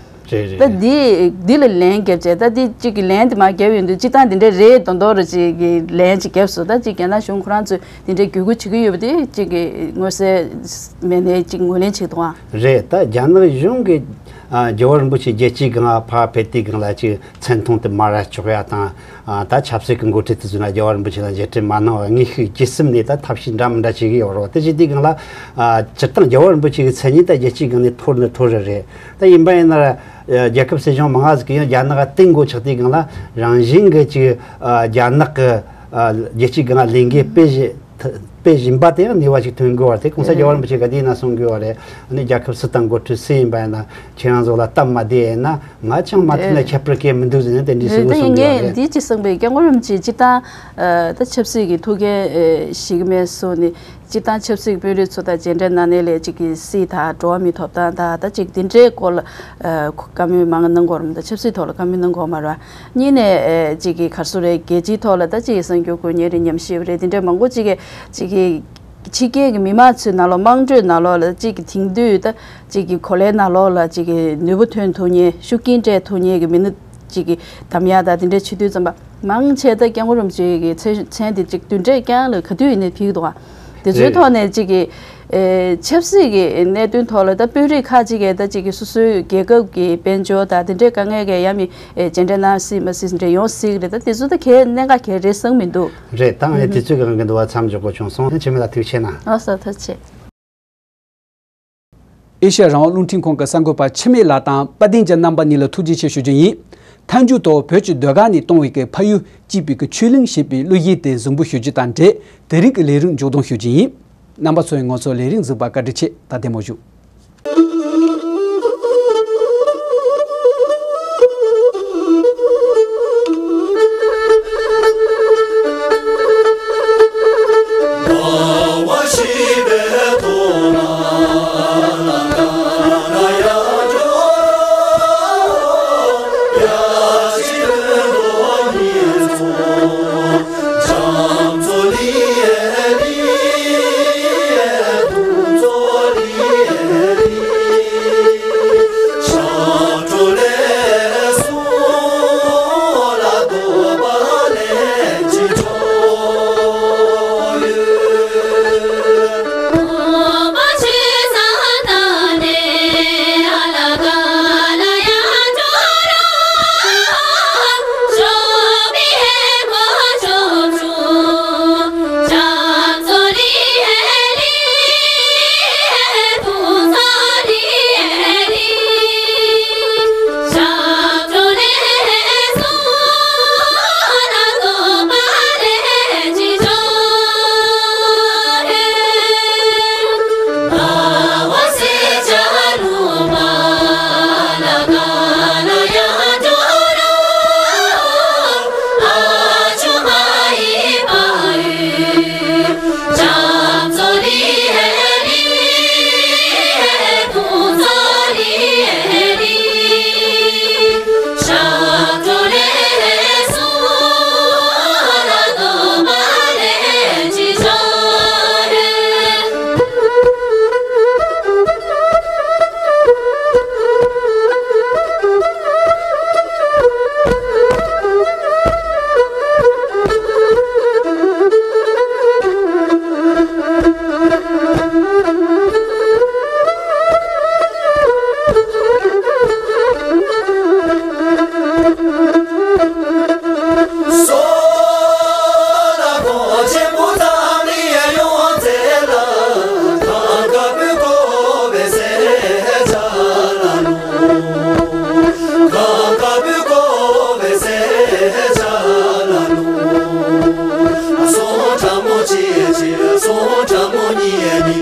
རེད། ད་འདི་འདི་ལ་ལན་བརྒྱབ་བྱས་ད་འདི་གཅིག་གི་ལན་དེ་མར་བརྒྱབ་ཡོང་དུས་སྤྱིར་བཏང་འདི་འདྲ་རེད་མདོག་མདོག་རེ་ཅིག་གི་ལན་ཅིག་བརྒྱབ་སོང་། ད་ཅིག་རྒྱ་ནག་གཞུང་ཁོ་རང་ཚོས་དེ་འདྲའི་བརྒྱུད་སྐུལ་བྱེད་ཀྱི་ཡོད་པ་དེ་གཅིག་གི་མངོན་གསལ་མེད་ནའི་གཅིག་ངོས་ལེན་བྱེད་ཀྱི་འདུག་ཨ། རེད། ད་རྒྱ་ནག་གཞུང་གིས་ཨ་རྒྱལ་བ་རིན་པོ་ཆེ་རྒྱལ་སྤྱིའི་སྒང་ལ་ཕར་ཕེབས་དུས་སྒང་ལ་ཅིག་མཚན་མཐོང་དེ་མར་གཅོག་ཡ་དང་། ཨ་ད་ཆབ་སྲིད་ཀྱི་འགོ་ཁྲིད་དེ་ཚོ་ན་རྒྱལ་བ་རིན་པོ་ཆེ་ལ་མཇལ་འཕྲད་མ་གནང་བར་དངོས་ཤུགས་བརྒྱུད་གསུམ་ནས་ད་ཐབས་ཤེས་འདྲ་མི་འདྲ་བྱེད་ཀྱི་ཡོད་རེད། དེ་བྱེད་དུས་སྒང་ལ་ཨ་སྤྱིར་བཏང་རྒྱལ་བ་རིན་པོ་ཆེ་གི་མཚན་སྙན་ད་རྒྱལ་སྤྱིའི་སྒང་ནས་མཐོ་ནི་མཐོ་རེ་རེད། ད་ཡིན་པ་ཡིན་ན་ར་རྒྱལ་ཁབ་སྲིད་གཞུང་མང་ང་ཟིག་གིས་ཡང་རྒྱ་ནག་ག་བརྟེན་དགོས་ཆགས་དུས་སྒང་ལ་རང་བཞིན་གྱི་ཅིག་ཨ་རྒྱ་ནག་གི་ཨ་རྒྱལ་སྤྱིའི་སྒང་ལ་ལས་འགན་སྤེལ་བཞིན། སྤེལ་བཞིན་པ་དེ་ཡང་ནུས་པ་ཞིག་ཐོན་དགོས་པ་རེད། དེ་གོང་ས་རྒྱལ་བ་རིན་པོ་ཆེ་ག་དུས་ཡིན་ན་གསུང་དགོས་པ་རེད། ཨ་ནི་རྒྱལ་ཁབ་སུ་དང་འགོ་ཁྲིད་སུ་ཡིན་པ་ཡིན་ན་ཁྱེད་རང་ཚོ་ལ་སྟབས་མ་བདེ་ཡིན་ན་ང་ཅང་མ་མཐུན་ན་ཁྱད་པར་གང་མི་འདུག་ཟེར་ནས་དེ་འདྲའི་ཟེར་དགོས་གསུང་དགོས་པ་རེད། འདི་ཅི་གསུངས་པའི་སྐྱབས་མགོན་རིན་པོ་ཆེ་སྤྱིར་བཏང་ད་ཆབ་སྲིད་ཀྱི་ཐུགས་འགན་བཞེས་ཀྱི་མེད་གསུངས་ནས་སྤྱིར་བཏང་ཆབ་སྲིད་ཀྱི་དཔོན་རིགས་ཚོ་དང་མཇལ་འཕྲད་གནང་ནས་ལས་ཅིག་གི་སྲིད་དང་འགྲོ་བ་མིའི་ཐོབ་ཐང་དང་ད་ཅིག་དེ་འདྲའི་སྐོར་ལ་བཀའ་མོལ་མང་གནང་གི་ཡོད་རེད་མ་གཏོགས་ཆབ་སྲིད་ཐོག་ལ་བཀའ་མོལ་གནང་གི་ཡོད་མ་རེད། གཉིས་ནས་ཨེ་ཅིག་གི་ག་རེ་ཟེར་རེད། རྒྱལ་སྤྱིའི་ཐོག་ལ་ད་ཅིག་གསར་འགྱུར་འགོད་མཁན་རེད། ཉམས་ཞིབ་རེད། དེ་འདྲ་མང་པོ་ཅིག་གིས་ཅིག་གི་ཕྱི་རྒྱལ་གྱི་མི་མང་ཚོའི་ནང་ལོགས་དམངས་ཁྲོད་ནང་ལོགས་ལ་ཅིག་གི་དེང་དུས་ད་ཅིག་གི་གོ་ལའི་ནང་ལོགས་ལ་ཅིག་གི་ནུས་པ་ཐོན་ཐུབ་མཁན་ཤུགས་རྐྱེན་སྤྲད་ཐུབ་མཁན་གྱི་མི་སྣ་ཅིག་གི་འདམ་ཡག་ད་དེ་འདྲ་བྱེད་དུས་ཙམ་པ་མང་ཆེ་ད་སྐྱབས་མགོན་རིན་པོ་ཆེ་གི་མཚན་མཚན་དེ་ཅིག་བདུན་ཕྲག་རྐྱང་ལ་ག་དུས་ཡིན་ནའི་ཕུལ་གྱི་འདུག་ག་དེ་ཚོའི་རེད། ཐོག་ནས་ཅིག་གི་ཨེ་ཆབ་སྲིད་ཀྱི་གནད་དོན་ཐོག་ལ་ད་དཔོན་རིགས་ཁག་ཅིག་གིས་ད་ཅིག་གི་སོ་སོའི་རྒྱལ་ཁབ་ཀྱི་དཔལ་འབྱོར་དང་དེ་འདྲའི་དཀའ་ངལ་གྱི་ཡ་མི་ཨེ་མཇལ་འཕྲད་གནང་སྲིད་མ་སྲིད་འདྲ་ཡོང་སྲིད་ཀྱི་རེད། ད་དེ་ཚོ་ད་གལ་གནད་འགག་གལ་རེད་བསམ་མི་འདུག་རེད། ད་ངས་དེ་ཚོའི་སྒང་གི་འདུག་བ་མཚམས་འཇོག་དགོས་བྱུང་སོང་། ཨ་ནི་འཆི་མེད་ལགས་ཐུགས་རྗེ་ཆེ་གནང་། ལགས་སོ་ཐུགས་རྗེ་ཆེ། ཨེ་ཤ་ཡ་རང་དབང་རླུང་འཕྲིན་ཁང་གི་གསར་འགོད་པ་འཆི་མེད་ལགས་དང་དཔལ་ལྡན་རྒྱལ་རྣམ་པ་གཉིས་ལ་ཐུགས་རྗེ་ཆེ་ཞུ་རྒྱུ་ཡིན། མཐའ་མཇུག་ཏུ་བོད་ཀྱི་ཟློས་གར་ནས་གཏོང་བའི་གི་ཕ་ཡུལ་གཅེས་པའི་གི་ཆོས་གླིང་ཞེས་པའི་གླུ་གཞས་དེ་གཟིགས་འབུལ་ཞུ་རྒྱུ་དང་འབྲེལ་དེ་རིང་གི་ལས་རིམ་མཇུག་སྡོམ་ཞུ་རྒྱུ་ཡིན། རྣམ་པ་ཚོས་ང་ཚོའི་ལས་རིམ་གཟིགས་པར་བཀའ་དྲིན་ཆེ། ད་བདེ་མོ་བཞུགས།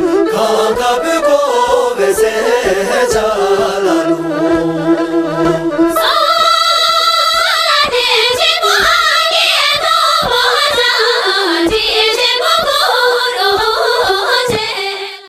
གང་དགའ་བོས་བསྐོར་བའི་སེར་སྐྱ་ལ་ལུང་